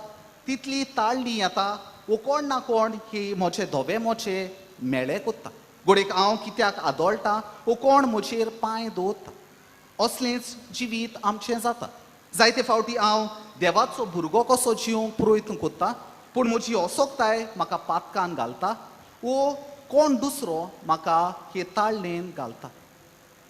K: तितली ताळणी येता वो कोण ना कोण ही म्हजे धवे मोचे मेळे कोत्ता. घडयेक हांव कित्याक आदोळटा वो कोण म्हजेर पांय दवरता. असलेंच जिवीत आमचें जाता. जायते फावटी हांव देवाचो भुरगो कसो जिवंक प्रयत्न करता पूण म्हजी असोक्ताय म्हाका पातकान घालता वो कोण दुसरो म्हाका हे ताळणेन घालता.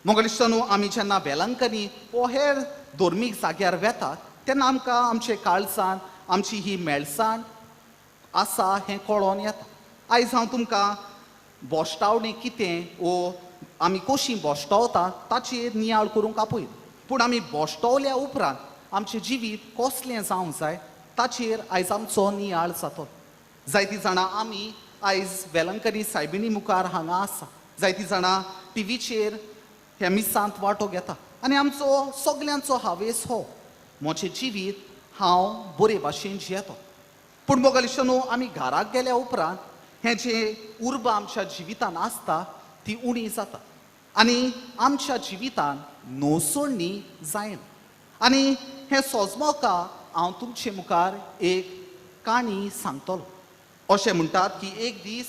K: मोगलिश्टानो, आमी जेन्ना वेलंकनी वो हेर धर्मीक जाग्यार वेतात तेन्ना आमकां आमचे काळजान आमची ही मेळसाण आसा हें कळोन येता. आयज हांव तुमकां बोश्टावणें कितें वो आमी कशी बोश्टावता ताचेर नियाळ करूंक आपयता. पूण आमी बोश्टावल्या उपरांत आमचें जिवीत कसलें जावंक जाय ताचेर आयज आमचो नियाळ जातो. जायतीं जाणां आमी आयज वेलंकनी सायबिणी मुखार हांगा आसा. जायतीं जाणां टिवीचेर ह्या मिसांत वांटो घेता आनी आमचो सगल्यांचो हावेस हो म्हजें जिवीत हांव बरे भाशेन जियेतो. पूण मोगलिश्टानो, आमी घराक गेल्या उपरांत हें जें उर्बा आमच्या जिवितान आसता ती उणी जाता आनी आमच्या जिवितान नोसोडणी जायना. आनी हें सोजमोका हांव तुमचे मुखार एक काणी सांगतलो. अशें म्हणटात की एक दीस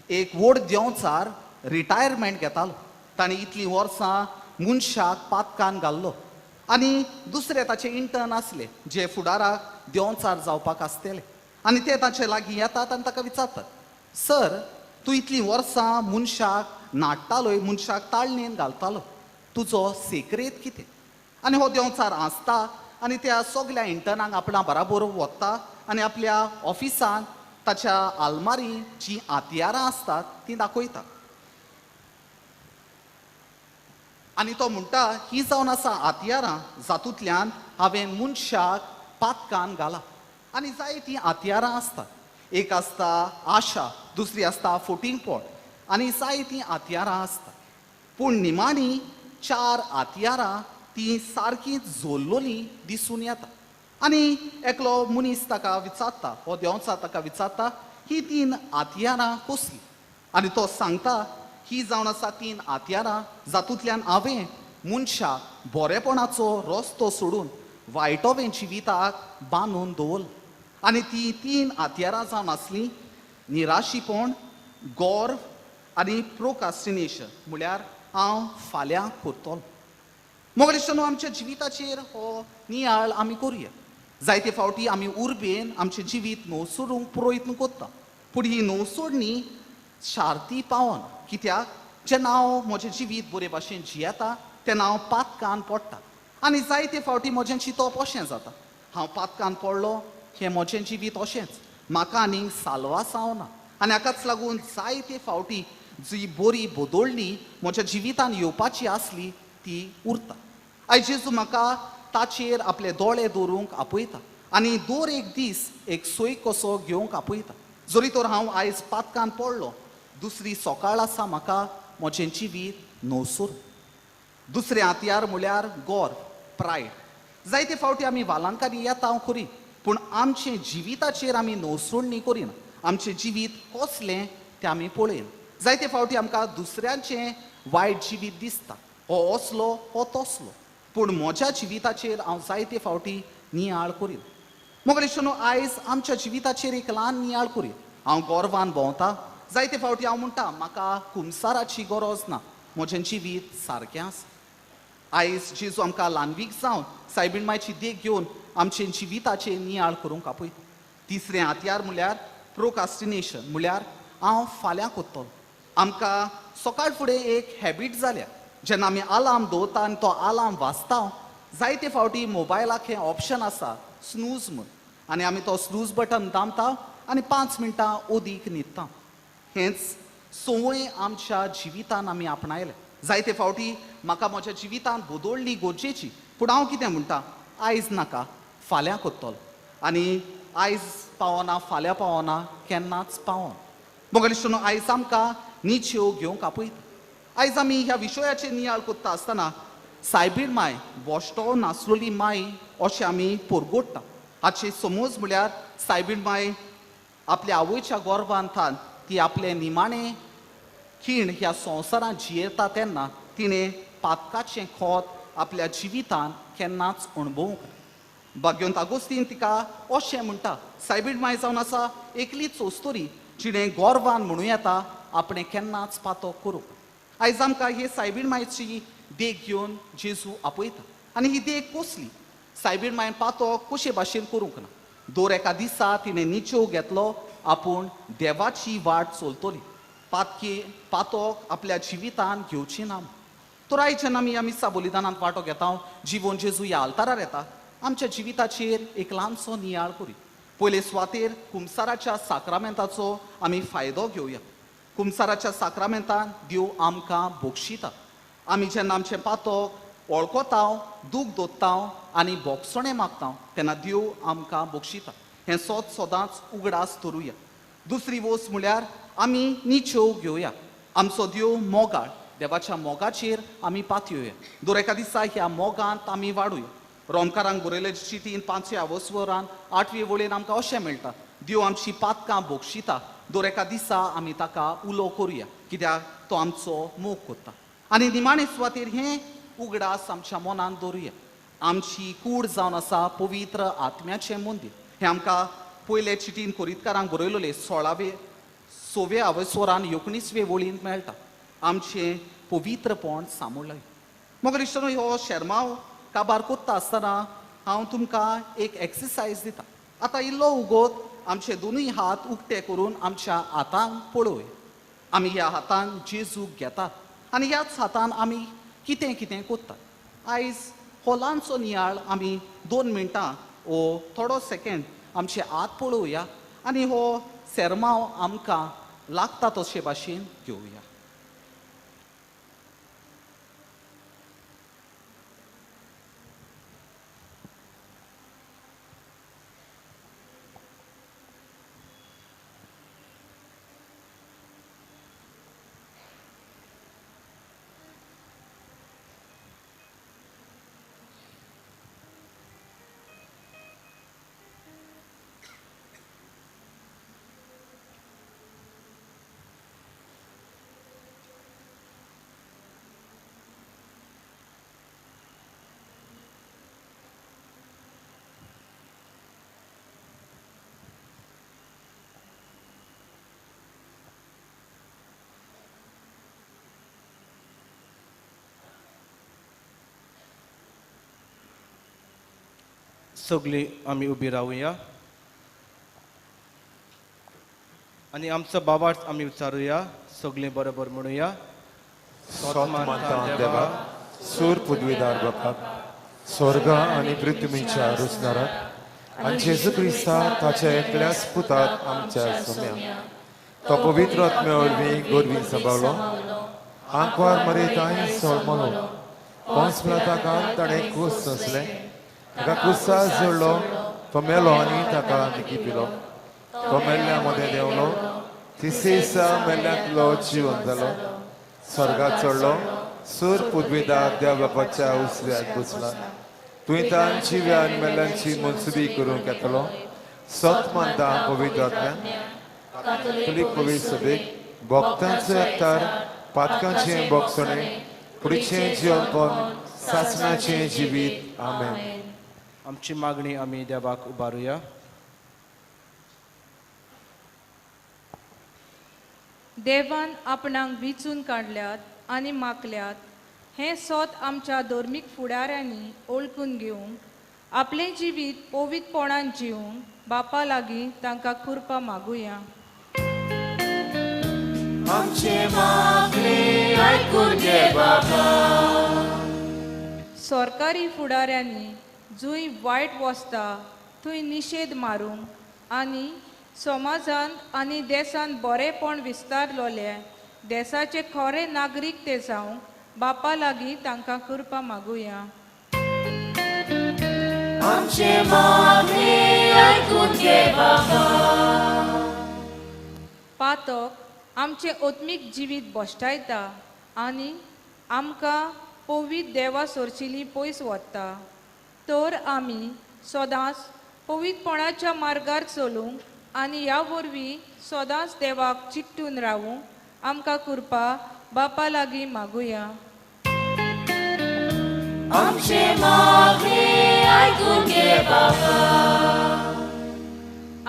K: एक व्हड देंवचार रिटायरमेंट घेतालो. ताणें इतलीं वर्सां मनशाक पातकान घाल्लो आनी दुसरे ताचे इंटर्न आसले जे फुडाराक देंवचार जावपाक आसतले आनी ते ताचे लागीं येतात आनी ताका विचारतात, सर तूं इतलीं वर्सां मनशाक नाडटालोय, मनशाक ताळणेन घालतालो, तुजो सेक्रेत कितें? आनी हो देंवचार हांसता आनी त्या सगल्या इंटर्नांक आपणा बराबर वता आनी आपल्या ऑफिसान ताच्या आलमारी जीं हत्यारां आसतात तीं दाखयता. आनी तो म्हणटा, ही जावन आसा हत्यारां जातूंतल्यान हांवें मनशाक पातकान घाला. आनी जायतीं हत्यारां आसतात, एक आसता आशा, दुसरी आसता फोटिंगपण आनी जायतीं हत्यारां आसतात. पूण निमाणी चार आतयारां ती सारकी जोल्लोली दिसून येता. आनी एकलो मनीस ताका विचारता, हो देंवचार ताका विचारता, ही तीन आतयारां कसली? आनी तो सांगता, ही जावन आसा तीन आतयारां जातूंतल्यान हांवें मनशा बरेपणाचो रस्तो सोडून वायटोवें जिविताक बांदून दवरलो. आनी ती तीन आतयारां जावन आसलीं निराशीपण, गौरव आनी प्रोकास्टिनेशन, म्हळ्यार हांव फाल्यां करतलो. मोगरेश्वरानो, आमच्या जिविताचेर हो नियाळ आमी करुया. जायते फावटी आमी उर्बेन आमचें जिवीत नवसोडूंक प्रयत्न करता, पूण ही नवसोडणी शार्ती पावना. कित्याक जेन्ना हांव म्हजें जिवीत बरे भाशेन जियेता तेन्ना हांव पातकान पडटा आनी जायते फावटी म्हजें चिंतप अशें जाता, हांव पातकान पडलो, हें म्हजें जिवीत अशेंच, म्हाका आनीक साल्वासांव ना. आनी हाकाच लागून जायते फावटी जी बरी बदलणी म्हज्या जिवितान येवपाची आसली ती उरता. आयज जेजू म्हाका ताचेर आपले दोळे दवरूंक आपयता आनी दर एक दीस एक सोय कसो घेवंक आपयता. जरी तर हांव आयज पातकान पडलो, दुसरी सकाळ आसा म्हाका म्हजें जिवीत नवसूर. दुसरें हातयार म्हळ्यार गौर, प्रायड. जायते फावटी आमी वालांकांनी येता हांव खरी, पूण आमचें जिविताचेर आमी नवसोडणी करिना. आमचें जिवीत कसलें तें आमी पळयना. जायते फावटी आमकां दुसऱ्यांचें वायट जिवीत दिसता, हो असलो हो तसलो, पूण म्हज्या जिविताचेर हांव जायते फावटी नियाळ करीन. मोगरेश्वरानो, आयज आमच्या जिविताचेर एक ल्हान नियाळ करी. हांव गोरवान भोंवता, जायते फावटी हांव म्हणटा म्हाका कुमसाराची गरज ना, म्हजें जिवीत सारकें आसा. आयज जेजू आमकां ल्हानवीक जावन सायबीण मायची देख घेवन आमचे जिविताचेर नियाळ करूंक आपयता. तिसरें हातयार म्हळ्यार प्रोकास्टिनेशन, म्हळ्यार हांव फाल्यां करतलो. आमकां सकाळ फुडें एक हॅबीट जाल्या, जेन्ना आमी आलार्म दवरता आनी तो आलार्म वाजता, जायते फावटी मोबायलाक हें ऑप्शन आसा स्नूज म्हूण, आनी आमी तो स्नूज बटन दामता आनी 5 मिनटां ओदीक न्हिदता. हेंच संवय आमच्या जिवितान आमी आपणायलें. जायते फावटी म्हाका म्हज्या जिवितान बदलणी गरजेची, पूण हांव कितें म्हणटा, आयज नाका, फाल्यां करतलो. आनी आयज पावना, फाल्यां पावना, केन्नाच पावना. मोगरेश्वरानो, आयज आमकां निच्यो घेवंक आपयता. आयज आमी ह्या विशयाचेर नियाळ करता आसतना सायबीण माय बोश्टो नासलोली माय अशें आमी पोरगोडटा. हाचे समज म्हळ्यार सायबीण माय आपल्या आवयच्या गोरवांतान ती आपले निमाणे खीण ह्या संवसारांत जियेता तेन्ना तिणें पातकाचें खोत आपल्या जिवितान केन्नाच अणभवूंक ना. भाग्यवंत आगोस्तीन तिका अशें म्हणटा, सायबीण माय जावन आसा एकलीच ओस्तोरी जिणें गोरवान म्हणूं येता आपणें केन्नाच पातक करूंक. आयज आमकां हे सायबीण मायची देख घेवन जेजू आपयता. आनी ही देख कसली? सायबीण मायन पातक कशे भाशेन करूंक ना. दर एका दिसा तिणें निचेव घेतलो आपूण देवाची वाट चलतली, पातकी पातक आपल्या जिवितान घेवची ना. तर आयज जेन्ना आमी ह्या मिसा बलिदानांत वांटो घेता, जिवन जेजू ह्या आल्तारार येता, आमच्या जिविताचेर एक ल्हानसो नियाळ करी. पयले सुवातेर कुमसाराच्या साक्रामेंताचो आमी फायदो घेवया. कुमसाराच्या साक्रामेंतान देव आमकां बक्षिता. आमी जेन्ना आमचें पातक वळखता, दूख दोत्ता आनी बोगसणें मागता तेन्ना देव आमकां बक्षिता. हें सोद सदांच उगडास धरुया. दुसरी वस्त म्हळ्यार आमी निचेव घेवया. आमचो देव मोगाळ, देवाच्या मोगाचेर आमी पातयेवया. दर एका दिसा ह्या मोगांत आमी वाडुया. रोमकारांक बरयले चिटीन 5व्या अवस्वरान 8वे वळीन आमकां अशें मेळटा, देव आमची पातकां बक्षिता. दर एका दिसा आमी ताका उलो करुया, कित्याक तो आमचो मोग करता. आनी निमाणे सुवातेर हें उगडास आमच्या मनान दवरुया. आमची कूड जावन आसा पवित्र आत्म्याचें मंदीर. हें आमकां पयले चिटीन कोरितकारांक बरयलेले 6व्या अवस्वरान 19वे वळीन मेळटा. आमचें पवित्रपण सांबाळया. मोगरेश्वरानो, हो शेरमाव काबार कोत्ता आसतना हांव तुमकां एक एक्सरसायज दिता. आतां इल्लो उगोत आमचे दोनूय हात उक्ते करून आमच्या हातांक पळोवया. आमी ह्या हातान जेजूक घेतात आनी ह्याच हातान आमी कितें कितें करतात. आयज हो ल्हानसो नियाळ आमी 2 मिनटां ओ थोडो सेकेंड आमचे हात पळोवया आनी हो सेरमाव आमकां लागता तशे भाशेन घेवया.
D: सगळीं आमी उबी रावया आनी आमचो बाबार्थ आमी उच्चारुया. सगळीं बरोबर म्हणुया.
C: सोत मानता देवा, सूर पदवीदार बापाक, स्वर्ग आनी पृथ्वीच्या रचणाराक आनी जेजू क्रिस्ता ताच्या एकल्याच पुतात आमच्या सोम्या, तो पवित्र आत्म्या वरवीं गोरवीं सांबाळ्ळो, आंकवार मरेताय सोलमलो, पोंस पिलाताक ताणें कूस सोंसलें, ताका कुसार जोडलो, तो मेलो आनी ताका निकी पिलो, तो मेल्ल्या मदें देंवलो, तिसरे दिसा मेल्ल्यांतलो जिवन जालो, स्वर्गात चडलो, सूर पुदवेदार देव बापाच्या उजव्याक बसला, तुवें तांची व्यान मेल्ल्यांची मनसुबी करूंक येतलो. सत मानता पवित्र आत्म्यान, काथोलीक पवित्र सभेक, भक्तांचो एकतार, पातकांचें भोगसणें, कुडीचें जिवनपण, सासणाचें जिवीत. आमेन.
D: आमची मागणी आमी देवाक उबारुया.
B: देवान आपणाक विचून काडल्यात आनी मागल्यात हें सोत आमच्या धर्मीक फुडाऱ्यांनी ओळखून घेवंक, आपलें जिवीत पवित्रपणान जिवंक बापा लागीं तांकां कृपा मागुया.
H: आमचे मागणे आयकून घे बाबा.
B: सरकारी फुडाऱ्यांनी जंय वायट वसता थंय निशेध मारूंक आनी समाजांत आनी देशांत बरेंपण विस्तारलोले देशाचे खरे नागरीक ते जावंक बापा लागीं तांकां कृपा मागुया.
H: आमचे मागणे आयकून घे बाबा.
B: पातक आमचें आत्मीक जिवीत भश्टायता आनी आमकां पवित्र देवा सोरशिली पयस वता, तर आमी सदांच पवित्रपणाच्या मार्गार चलूंक आनी ह्या वरवीं सदांच देवाक चिकटून रावूंक आमकां कृपा बापा लागीं मागुया.
H: आमचे मागणे आयकून घे बाबा.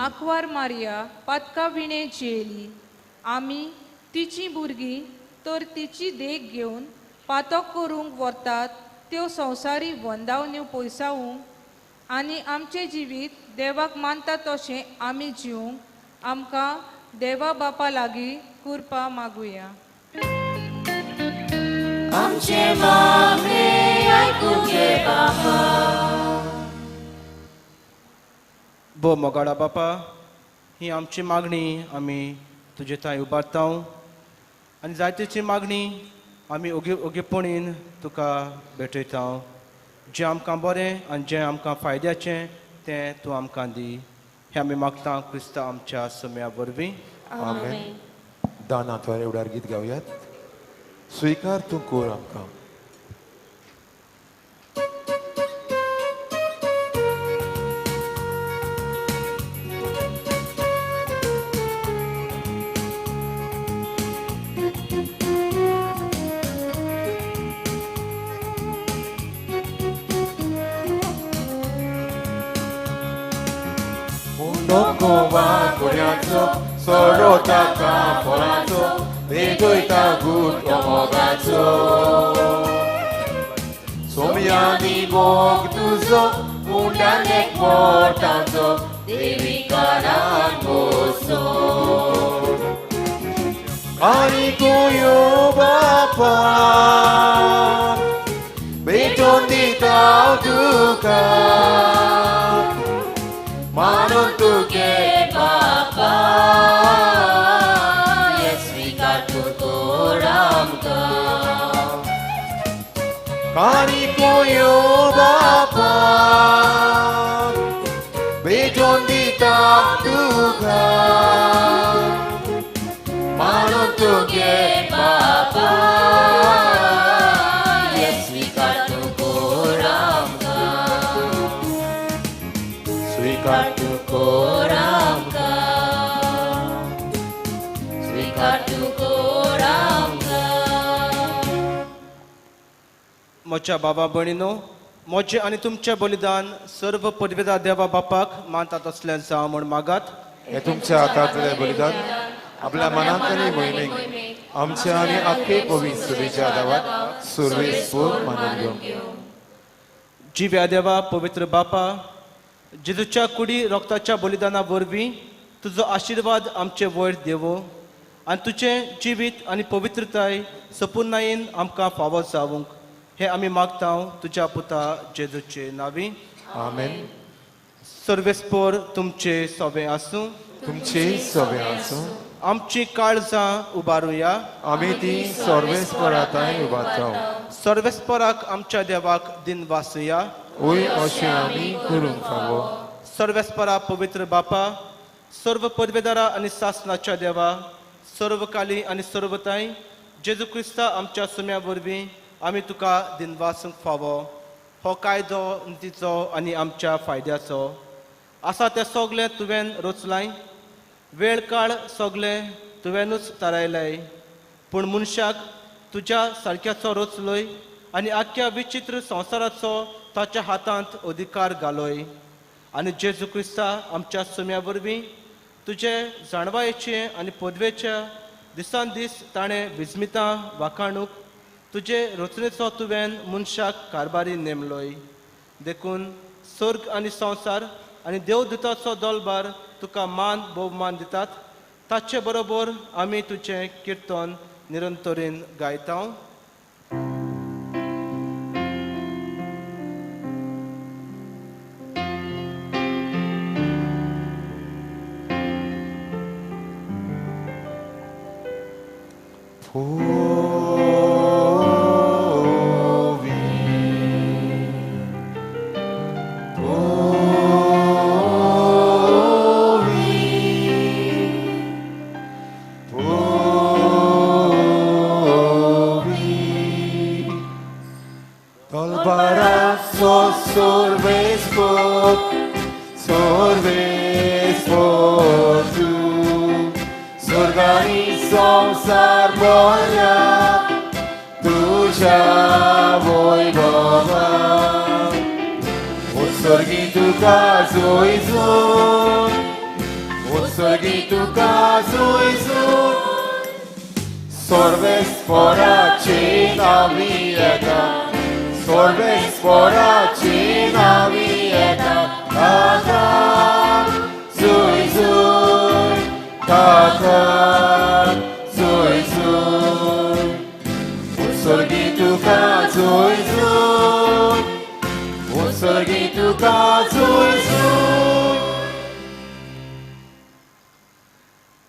B: आंकवार मारिया पातका विणें जियेली, आमी तिचीं भुरगीं तर तिची देख घेवन पातक करूंक व्हरतात त्यो संवसारी वंदावण्यो पयसावूंक आनी आमचें जिवीत देवाक मानता तशें आमी जिवंक आमकां देवा बापा लागीं कृपा मागुया.
H: आमचे मागणे आयकून घे बाबा.
D: भो मोगाळा बापा, ही आमची मागणी आमी तुजे थंय उबारता आनी जायतेची मागणी आमी ओगी ओगीपणीन तुका भेटयता. जें आमकां बरें आनी जें आमकां फायद्याचें तें तूं आमकां दी, हें आमी मागता क्रिस्ता आमच्या सम्या वरवीं.
C: आमेन. दानांत एवढ्यार गीत गावयात. स्वीकार तूं कोर आमकां.
H: सोरो ताका फळाचो भेटयता गूट मोगाचो, सोम्यानी मोग तुजो मुंडाने पोटाचो देविकारान बसो. आनी तुयो बापा भेटोन दिता तुका, मानून तुगे बापा स्वीकार तूं कोर आमकां. आनी तुयो बापा भेटोन दिता तुका, मानून तुगे बापा स्वीकार तूं कोर आमकां. स्वीकार तूं कोर आमकां. स्वीकार तूं कोर आमकां.
D: म्हज्या बाबा भयणीनो, म्हजें आनी तुमचें बलिदान सर्व पदवेदार देवा बापाक मानतात असलें जावं म्हूण मागात.
C: हें तुमच्या हातांतलें बलिदान आपल्या मनांत आनी मोहिमेक आमच्या आनी आख्खे पवित्र सभेच्या देवाक सुरवेस पूर मानून घेवं.
D: जिव्या देवा पवित्र बापा, जेजूच्या कुडी रोगताच्या बलिदाना वरवीं तुजो आशिर्वाद आमचे वयर देवो आनी तुजें जिवीत आनी पवित्रताय सपुर्णायेन आमकां फावो जावंक हें आमी मागता तुज्या पुता जेजूचे नांवी.
C: आमेन.
D: सर्वेस्पोर तुमचे सवे आसूं.
C: तुमचे सवे आसूं.
D: आमची काळजां उबारुया.
C: आमी ती सर्वेस्पराताय उबारता.
D: सर्वेस्पराक आमच्या देवाक दिनवासुया.
C: ओय अशें आमी करूंक फावो.
D: सर्वेस्परा पवित्र बापा, सर्व पदवेदारा आनी सासनाच्या देवा, सर्वकाली आनी सर्वताय जेजू क्रिस्ता आमच्या सुम्या वरवीं आमी तुका दिनवासूंक फावो. हो कायदो तिचो आनी आमच्या फायद्याचो आसा तें सगळें तुवें रचलाय, वेळ काळ सगळें तुवेंनूच थारायलाय, पूण मनशाक तुज्या सारक्याचो रचलोय आनी आख्ख्या विचित्र संवसाराचो ताच्या हातांत अधिकार घालोय. आनी जेजू क्रिस्ता आमच्या सुम्या वरवीं तुजे जाणवायेचे आनी पदवेच्या दिसान दीस ताणें विस्मितां वाखाणूक तुजे रचनेचो तुवें मनशाक कारभारी नेमलोय. देखून स्वर्ग आनी संवसार आनी देवदूताचो दोलबार तुका मान भोवमान दितात. ताचे बरोबर आमी तुजें किर्तन निरंतरेन गायता.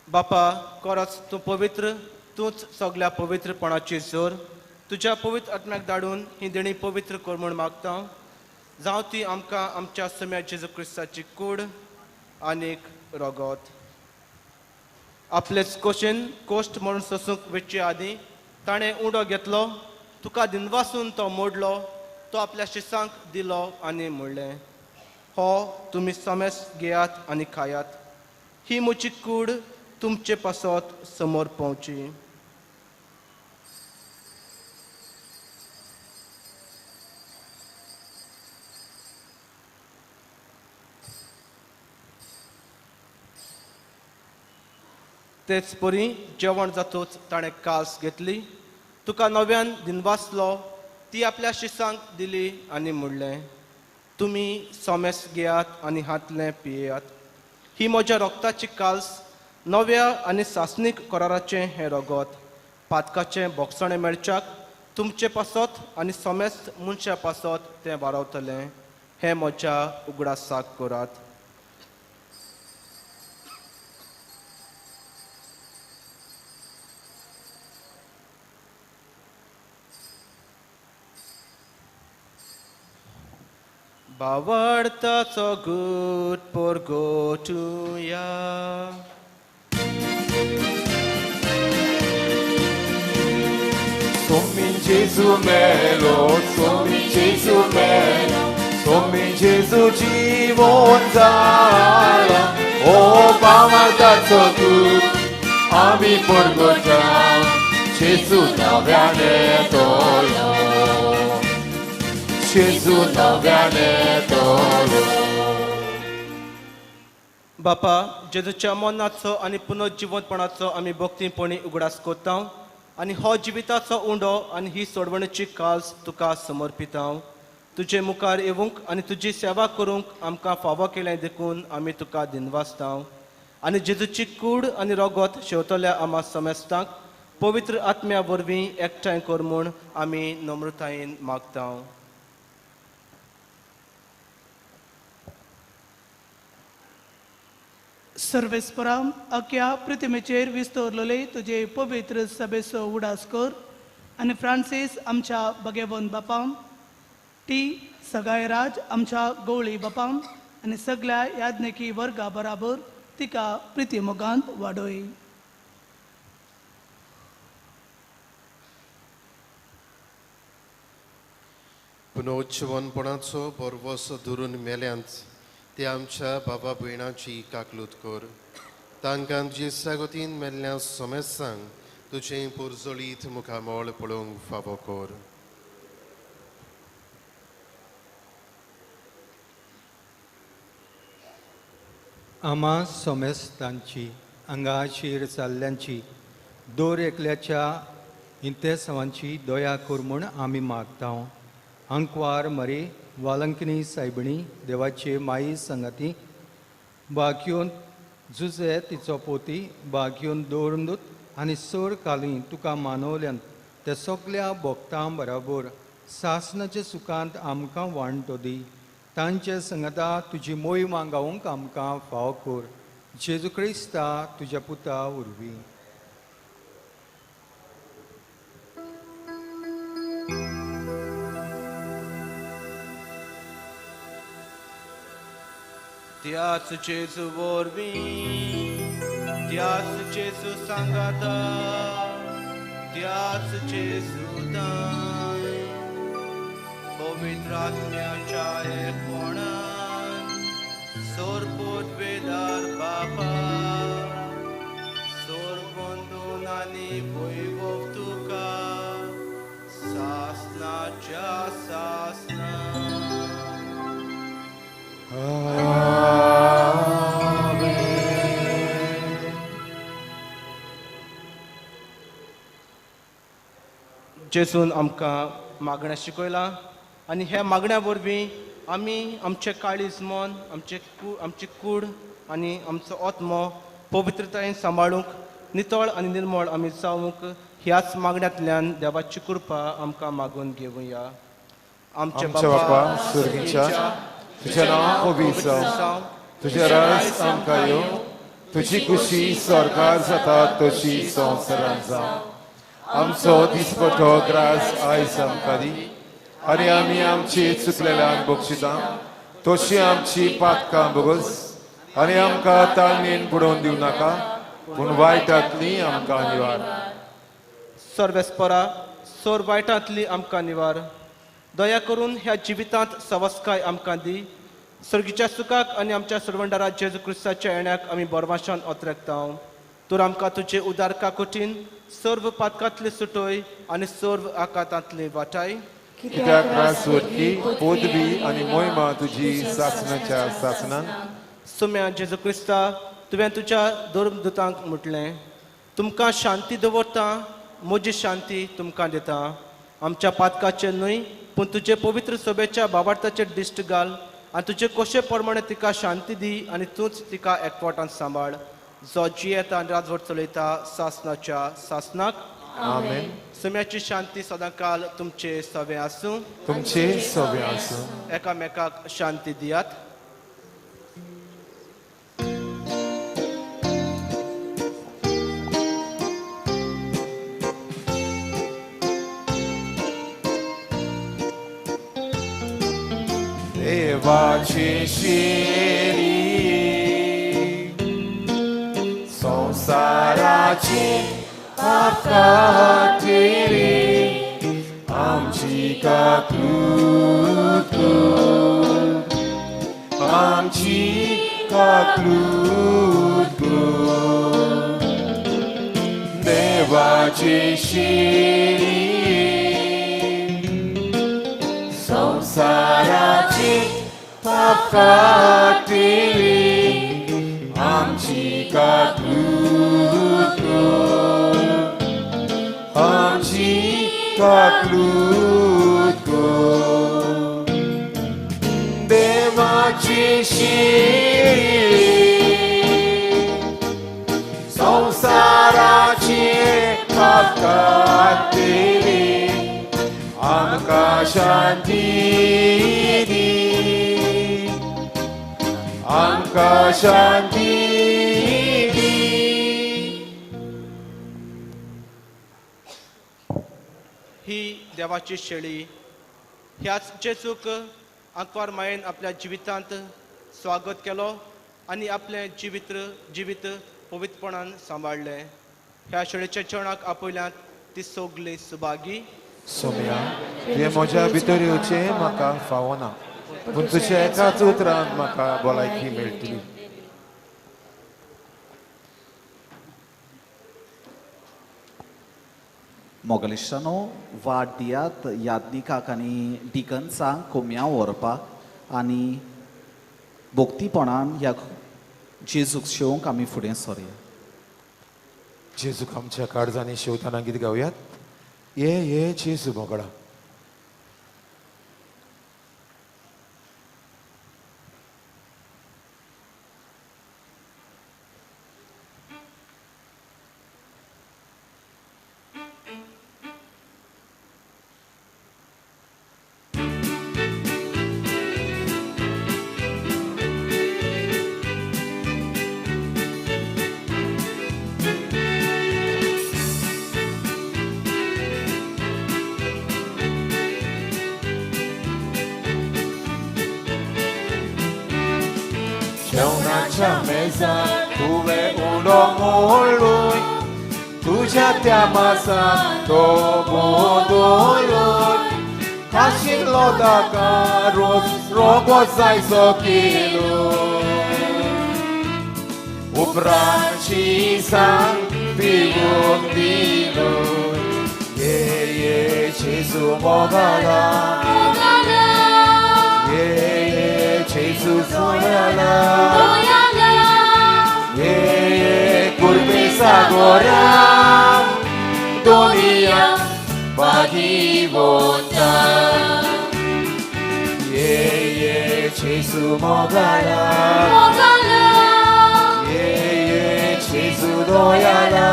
D: बापा, कोरच तूं पवित्र, तूंच सगल्या पवित्रपणाची जोर. तुज्या पवित्र आत्म्याक धाडून ही देणी पवित्र कर म्हूण मागता. जावं ती आमकां आमच्या सम्या जेजू क्रिस्ताची कूड आनीक रगत. आपलेच कोशेन कोश्ट म्हणून सोसूंक वेचे आदीं ताणें उंडो घेतलो, तुका दिनवासून तो मोडलो, तो आपल्या शिसांक दिलो आनी म्हणलें, हो तुमी समेस घेयात आनी खायात, ही म्हजी कूड तुमचे पासत समोर पावची. तेच परी जेवण जातूच ताणें कास घेतली, तुका नव्यान दिनवासलो, ती आपल्या शिसांक दिली आनी म्हणलें, तुमी सोमेस घेयात आनी हातलें पियेयात, ही म्हज्या रोगताची काल्स, नव्या आनी सासणीक कराराचें हें रगत, पातकाचें बोगसणें मेळच्याक तुमचे पासत आनी सोमेस्त मनशा पासत तें वारावतलें. हें म्हज्या उगडासाक करात. बावडताचो गूट परगटुया.
C: Sommi Gesù melo, sommi Gesù melo, sommi Gesù जीवन जाला. ओ बावडताचो गूट आमी परगटा, जेजू नव्याने तोलो, जेजू नव्याने तोलो.
D: बापा, जेजूच्या मरणाचो आनी पुनर्जिवंतपणाचो आमी भक्तीपणी उगडास करता आनी हो जिविताचो उंडो आनी ही सोडवणेची काल्स तुका समर्पिता. तुजे मुखार येवंक आनी तुजी सेवा करूंक आमकां फावो केलें देखून आमी तुका दिनवासता. आनी जेजूची कूड आनी रोगोत शेवतल्या आमा समेस्तांक पवित्र आत्म्या वरवीं एकठांय कर म्हूण आमी नम्रतायेन मागता.
L: सर्वेस्परा अख्या प्रतिमेचेर विस्तरलेले तुजे पवित्र सभेचो उडास कर आनी फ्रांसीस आमच्या भगेवन बापाम, टी सगायराज आमच्या गवळी बापाम आनी सगळ्या याज्ञिकी वर्गा बराबर तिका प्रिती मोगांत वाडोय.
M: पुनोज्जीवनपणाचो बरवस धरून मेल्यांत ते आमच्या बाबा भयणाची काकलूत कर. तांकां जेसा गतीन मेल्ल्या समेस्तांक तुजें पोरजोळीत मुखामळ पळोवंक फावो कर.
J: आमा सोमेस्तांची आंगाचेर जाल्ल्यांची दर एकल्याच्या इंतेसांवांची दया कर म्हूण आमी मागता. आंकवार मरे वालंकिनी सायबिणी देवाचे माई संगाती बागयोन जुजे तिचो पोती बागयोन दवरून आनी सोर काली तुका मानवल्यान ते सगल्या भक्तां बराबर सासनाचे सुखांत आमकां वांटो दी. तांचे संगता तुजी मोहिमा गावंक आमकां फाव कर. जेजू क्रिस्ता तुज्या पुता वरवीं.
D: त्याच जेजू वरवीं, त्याच जेजू सांगाता, त्याच जेजू दान पवित्र आत्म्याच्या एकपणान सोरपोत वेदार बापा सोरबंदून आनी वैभव तुका सासनाच्या सासना. जेजून आमकां मागणें शिकयलां आनी ह्या मागण्या वरवीं आमी आमचें काळीज मन, आमची कूड आनी आमचो आत्मो पवित्रतायेन सांबाळूंक, नितळ आनी निर्मळ आमी जावंक ह्याच मागण्यांतल्यान देवाची कृपा आमकां मागून घेवया.
C: आमच्या बापा स्वर्गीच्या, तुझें नांव पवित्र जावं, तुजें राज आमकां येवं, तुजी खुशी स्वर्गार जाता तशी संवसारांत जावं. आमचो दिसपटो ग्रास आयज आमकां दी आनी आमी आमची चुकलेल्यांक बक्षिता तशी आमची पातकां बगस आनी आमकां ताळमेन बुडोवन दिवं नाका पूण वायटांतली आमकां निवार.
D: सर्वेस्परा सोर वायटांतली आमकां निवार. दया करून ह्या जिवितांत सवस्काय आमकां दी. सर्गीच्या सुखाक आनी आमच्या सर्वंडारा जेजू क्रिस्ताच्या येण्याक आमी बरवाशान ओतरेकता. तर आमकां तुजे उदार काकुटीन सर्व पातकांतली सुटोय आनी सर्व आकातांतली वाटाय.
C: कित्याक रासवरकी पदवी आनी मोहिमा तुजी सासनाच्या सासनान.
D: सुम्या जेजू क्रिस्ता, तुवें तुज्या धर्मदूतांक म्हटलें, तुमकां शांती दवरता, म्हजी शांती तुमकां दिता. आमच्या पातकाचेर न्हय पूण तुजे पवित्र सभेच्या बाबार्थाचेर दिश्ट घाल आनी तुजे कोशे प्रमाणे तिका शांती दी आनी तूंच तिका एकवटान सांबाळ, जो जियेता आनी राजवट चलयता सासनाच्या सासनाक.
C: आमेन.
D: सुम्याची शांती सदांकाल तुमचे सवे आसूं.
C: तुमचे सवे आसूं.
D: एकामेकाक शांती दियात.
C: देवाची शिरी संसाराची पापकाटेरी आमची काकलूत कर, आमची काकलूत कर. देवाची शिरी संसाराची पापकाटेरी आमची काकलूत कर, आमची काकलूत कर. शिरी संवसाराची पातकां दिली आमकां शांती दी आमकां शांती दी.
D: ही देवाची शेळी ह्याच जेजूक आंकवार मायेन आपल्या जिवितांत स्वागत केलो आनी आपलें जिवीत पवित्रपणान सांबाळ्ळें. ह्या शेळीच्या जेवणाक आपयल्यांत ती सगळी सुभागी.
C: सोम्या, तुवें म्हज्या भितर येवचें म्हाका फावना, पूण तुज्या एकाच उतरान म्हाका भलायकी मेळटली.
K: मोगलिश्टानो वाट दियात यादनिकाक आनी डिकन्सांक कोमया व्हरपाक आनी भक्तीपणान ह्या जेजूक शेवंक आमी फुडें सरया.
C: जेजूक आमच्या काळजांनी शेवताना गीत गावयात. ये ये जेजू मोगळा. जेवणाच्या मेजार तुवें उलो मोडून तुज्या त्या मासान तो बदलून खाशिल्लो ताका रोज रोगो जायचो केलो उपरांत सांग पिवूंक दिलो. ये ये जेजू मोगाला ये ये जेजू सोयाला ये ये कुर्बेसा गोरा दुनिया भागीवंता ये ये जेजू मोगाला ये ये जेजू दोयाला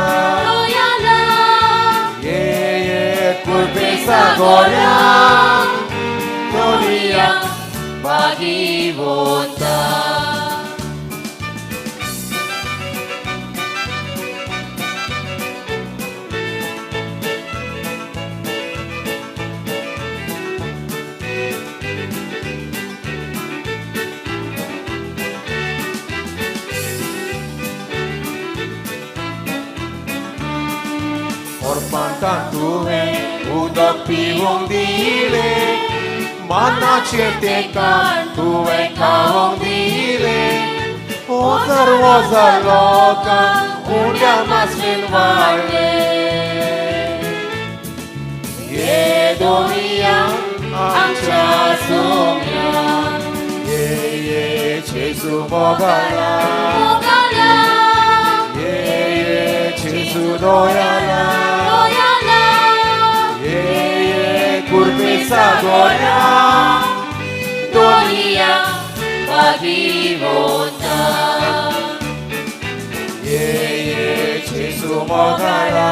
C: ये ये कुर्बेसा गोरा दुनिया भागीवंता. ओरपांतान तुवें उदक पिवंक दिलें मानाचें तें काम तुवें खावंक दिलें वजार वजार लोकांक उण्या मासलेन वाडलें. ये दुनिया आमच्या सोम्या ये ये जेजू मोगाला ये ये जेजू दोयाला ये ये कुर्बेसा गोरा
H: दुनिया भागीवंता
C: ये ये जेजू मोगाला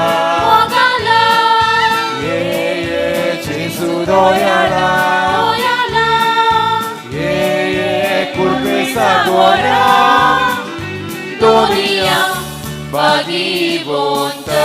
C: ये ये जेजू दोयाला ये ये कुर्बेसा गोरा
H: दुनिया भागीवंता.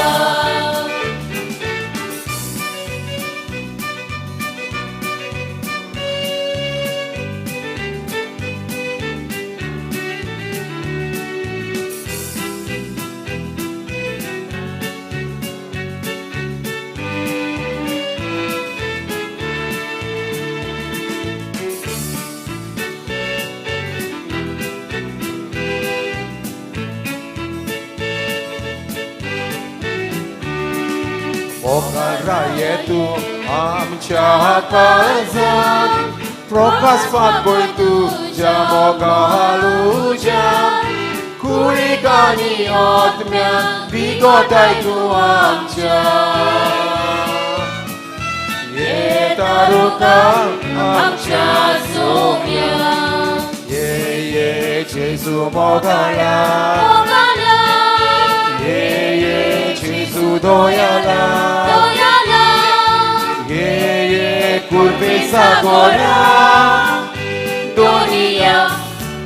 C: मोगारा ये तूं आमच्या काळजांत प्रकाश फाटभूंय तुज्या मोगालुज्यान कुडीक आनी आत्म्यान बिगोताय तूं आमच्या ये तारुका आमच्या
H: सोम्या
C: ये जेजू मोगाला
H: मोगाला
C: ये ये जेजू दोयाला
H: दोयाला
C: ये ये कुर्बेसा गोरा
H: दोनिया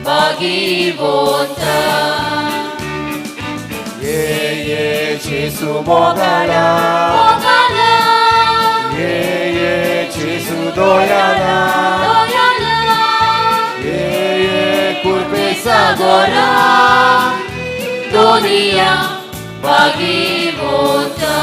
H: बागीवंता
C: ये ये जेजू मोगाला
H: मोगाला
C: ये ये जेजू दोयाला
H: दोयाला
C: ये ये कुर्बेसा गोरा
H: दोनिया बागीवंता.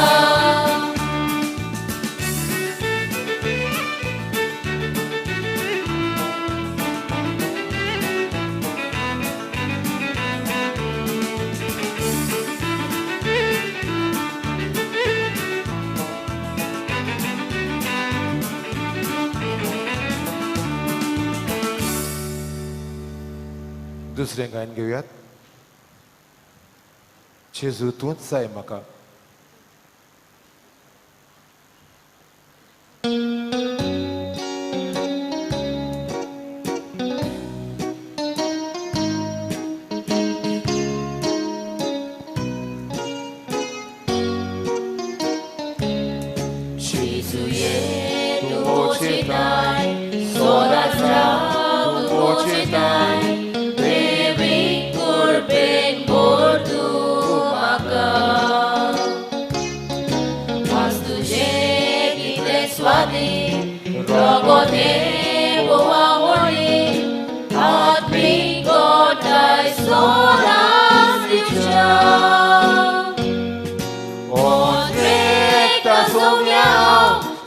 C: दुसरें गायन घेवयात. जेजू तूंच जाय म्हाका.
H: जेजू ये तूं वचेताय सोदांच राव तूं वचेताय देवी कुर्बेन भर तूं म्हाका. वास तुजें कितलें स्वादीक रगत हें भोवावळी आत्मीक गोठाय सोदांच दिवच्या.
C: ओंद्रेकता सोम्या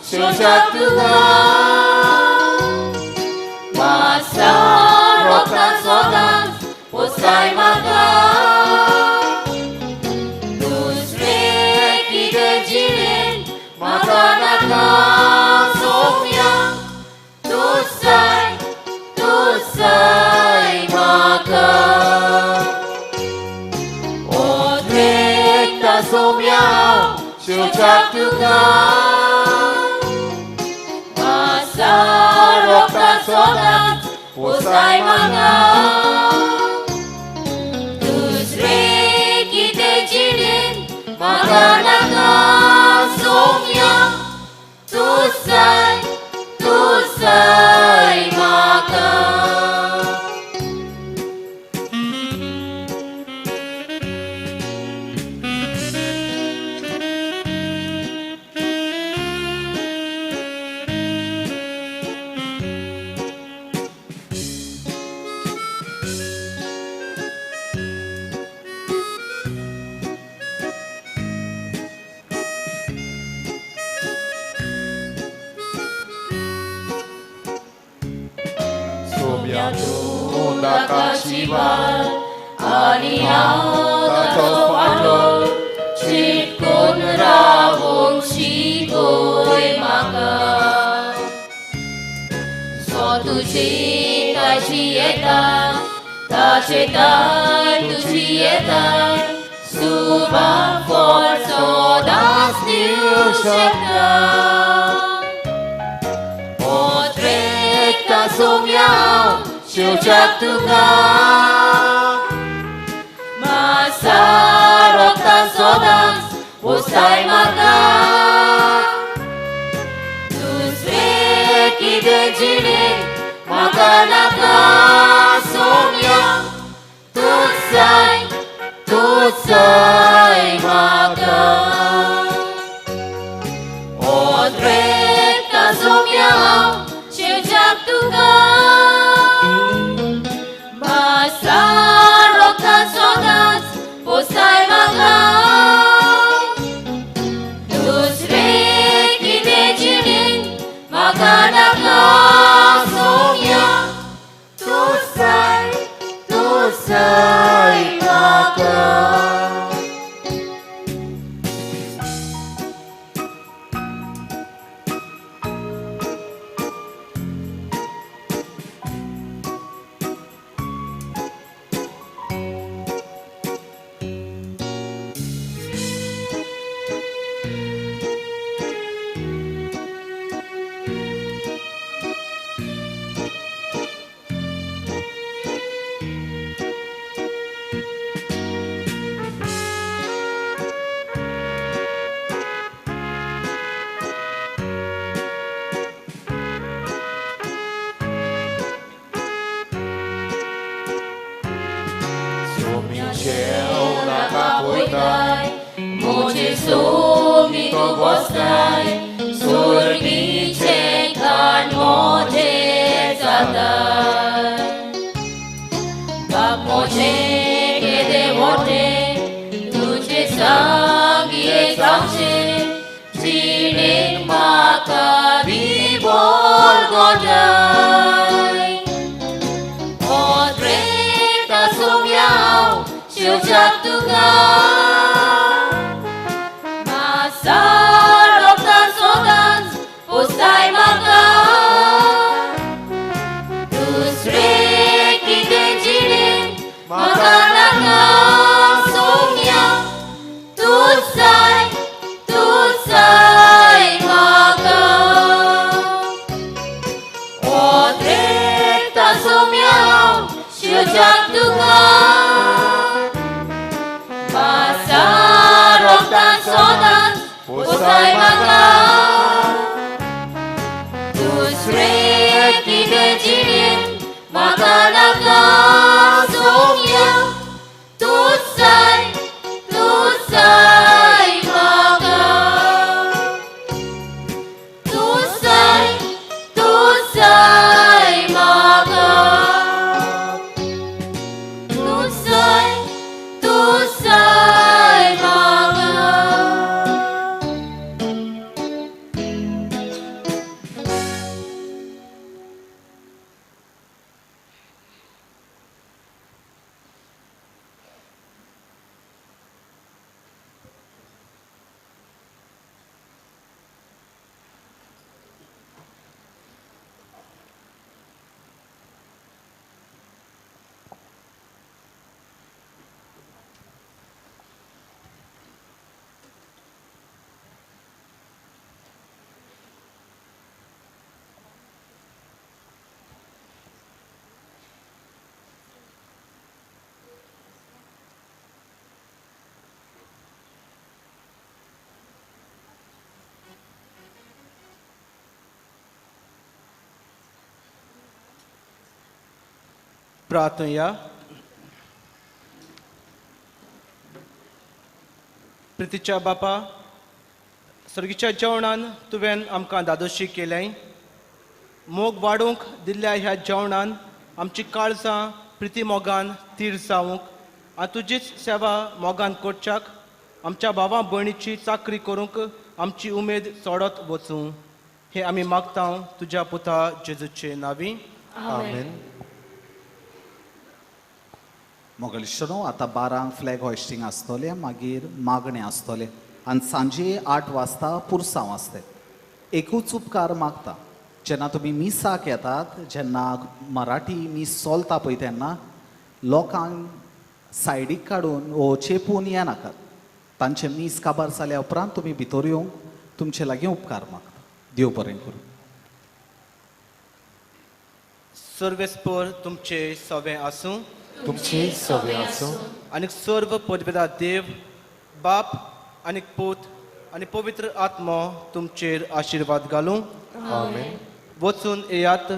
C: शेवच्याक तुका
H: मासा रोगतान सोदांच पोसाय म्हाका. दुसरें कितें जिणेंत म्हाका नाका सोम्या तूंच जाय तूंच जाय म्हाका.
C: ओंद्रेकता सोम्या शेवच्याक तुका
H: मासा रोगतान सोदांच पोसाय म्हाका. दुसरें कितें जिणेंत म्हाका नाका सोम्या तूंच जाय तूंच जाय म्हाका.
C: सोम्या तूं नाका शिवाय
H: आनी हांव ताचो फाटो चिटकून रावूंक शिकय म्हाका. सो तुजी ताची येता ताचे ताय तुजी येता सुबा फळ सोदांच दिवंक शकता. ओंद्रेकता सोम्या
C: शेवच्याक तुका
H: मासा रोगतान सोदांच पोसाय म्हाका. दुसरें कितें जिणेंत म्हाका नाका सोम्या तूंच जाय तूंच जाय म्हाका. ओंद्रेकता सोम्या शेवच्याक तुका मासा रोगतान सोदांच पोसाय म्हाका. दुसरें कितें जिणेंत म्हाका नाका सोम्या तूंच जाय तूंच जाय.
C: जेवणाक आपयताय
H: म्हजे सोमी तूं बसताय सुर्गीचें खाण म्हजें जाताय बाप म्हजें केदें व्हडलें तुजें सांगी जावचें जिणेक म्हाका दी बळगोटाय ओद्रेता सोम्या हांव शिवच्याक तुका मासा सदांच पोसताय म्हाका दुसरें कितें जिणेंत म्हाका नाका सोम्या तूंच जाय तूंच जाय म्हाका ओद्रेता सोम्या हांव शिवच्याक तुका मासा रोगतान सदांच पोसताय म्हाका दुसरें कितें जिणेंत म्हाका नाका सोम्या तूंच जाय तूंच जाय म्हाका तूंच जाय तूंच जाय म्हाका तूंच जाय तूंच जाय म्हाका.
D: प्रार्थया. प्रितीच्या बापा, सर्गीच्या जेवणान तुवें आमकां दादोशी केलें. मोग वाडोवंक दिल्ल्या ह्या जेवणान आमची काळजां प्रिती मोगान तीर जावंक आनी तुजीच सेवा मोगान करच्याक आमच्या भावा भयणीची चाकरी करूंक आमची उमेद चडत वचूं, हें आमी मागता तुज्या पुता जेजूचे नांवी.
C: आमेन.
K: मोगलिश्वरो आतां 12 फ्लॅग हॉयस्टिंग आसतलें, मागीर मागणें आसतलें आनी सांजे 8 वाजता पुरसांव आसतलें. एकूच उपकार मागता, जेन्ना तुमी मिसाक येतात, जेन्ना मराठी मीस चलता पळय तेन्ना लोकांक सायडीक काडून वो चेपून येनाकात. तांचें मीस काबार जाल्या उपरांत तुमी भितर येवंक तुमचे लागीं उपकार मागता. देव बरें करूं.
D: सर्वेस्पर तुमचे सवें आसूं.
C: तुमचे सवें आसूं.
D: आनी सर्व पदवेदा देव बाप आनी पूत आनी पवित्र आत्मो तुमचेर आशिर्वाद घालूं.
C: आमेन.
D: वचून येयात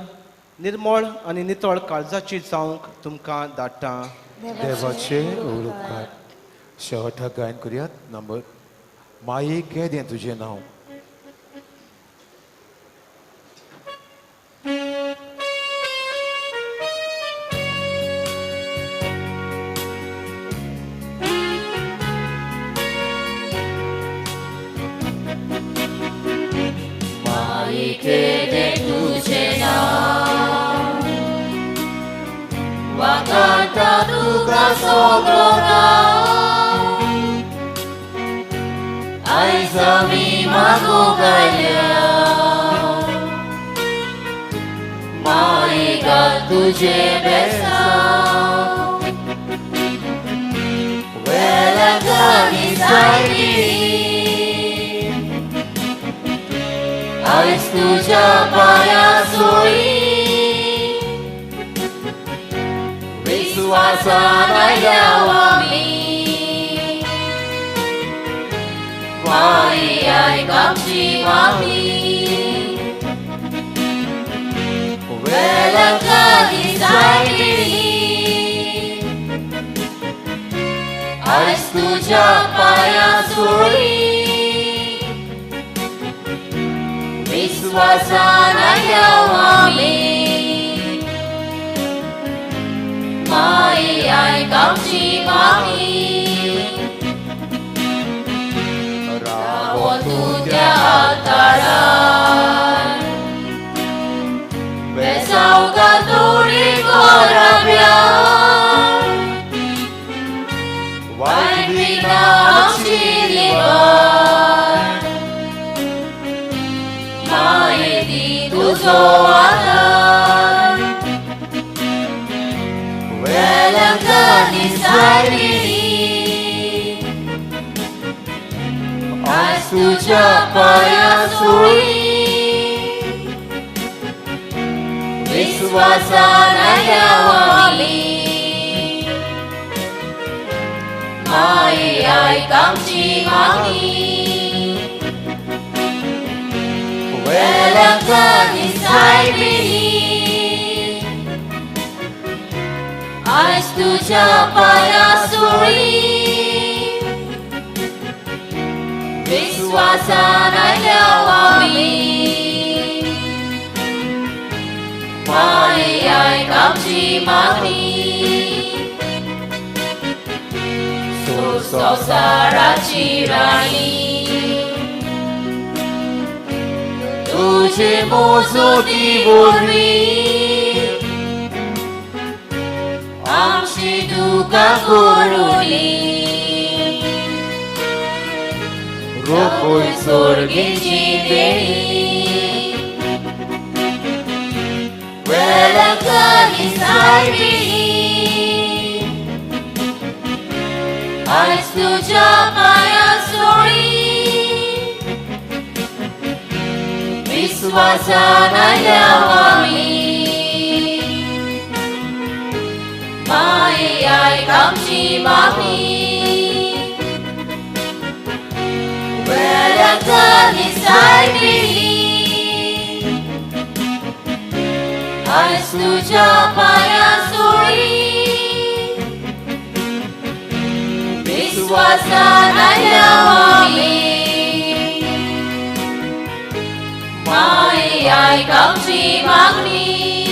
D: निर्मळ आनी नितळ काळजाची जावंक तुमकां धाडटा.
C: देवाचे उपकार. शेवटाक गायन करुयात नंबर माये केदें तुजें नांव.
H: केदें तुजें नांव वाखाणटा तुका सगळो गांव आयज आमी मागूंक आयल्या माई घाल तुजें बेसांव वेलंकांनी सायबिणी आयज तुज्या पांयां सोयी विस्वासान आयल्या आमी माई आयक आमची मागणी वेलंकांनी सायबिणी तुझ्या पांया सुळी विश्वासान आयल्या आमी माई आयक आमची मागणी रावो तूं त्या आल्तारार बेसांव कातोळी कोराब्यार वायट विघ्नां आमची निवार माये दी तुजो आदार वेलंकांनी सायबिणी आयज तुज्या पांया सुळी विश्वासान आयल्या आमी माये आयक आमची मागणी वेलंकांनी सायबिणी आयज तुज्या पांया सुळी विश्वासान आयल्या आमी माये आयक आमची मागणी संवसाराची राणी तुझे मोजोती वरवीं आमची दुकां करुणी रोखय सोर्गीची देणी वेलंकांनी सायबिणी आयज तुज्या पांया सुळी विश्वासान आयल्या आमी माये आयक आमची मागणी वेलंकांनी सायबिणी आयज तुज्या पांया सुळी विश्वासान आयल्या आमी माये आयक आमची मागणी.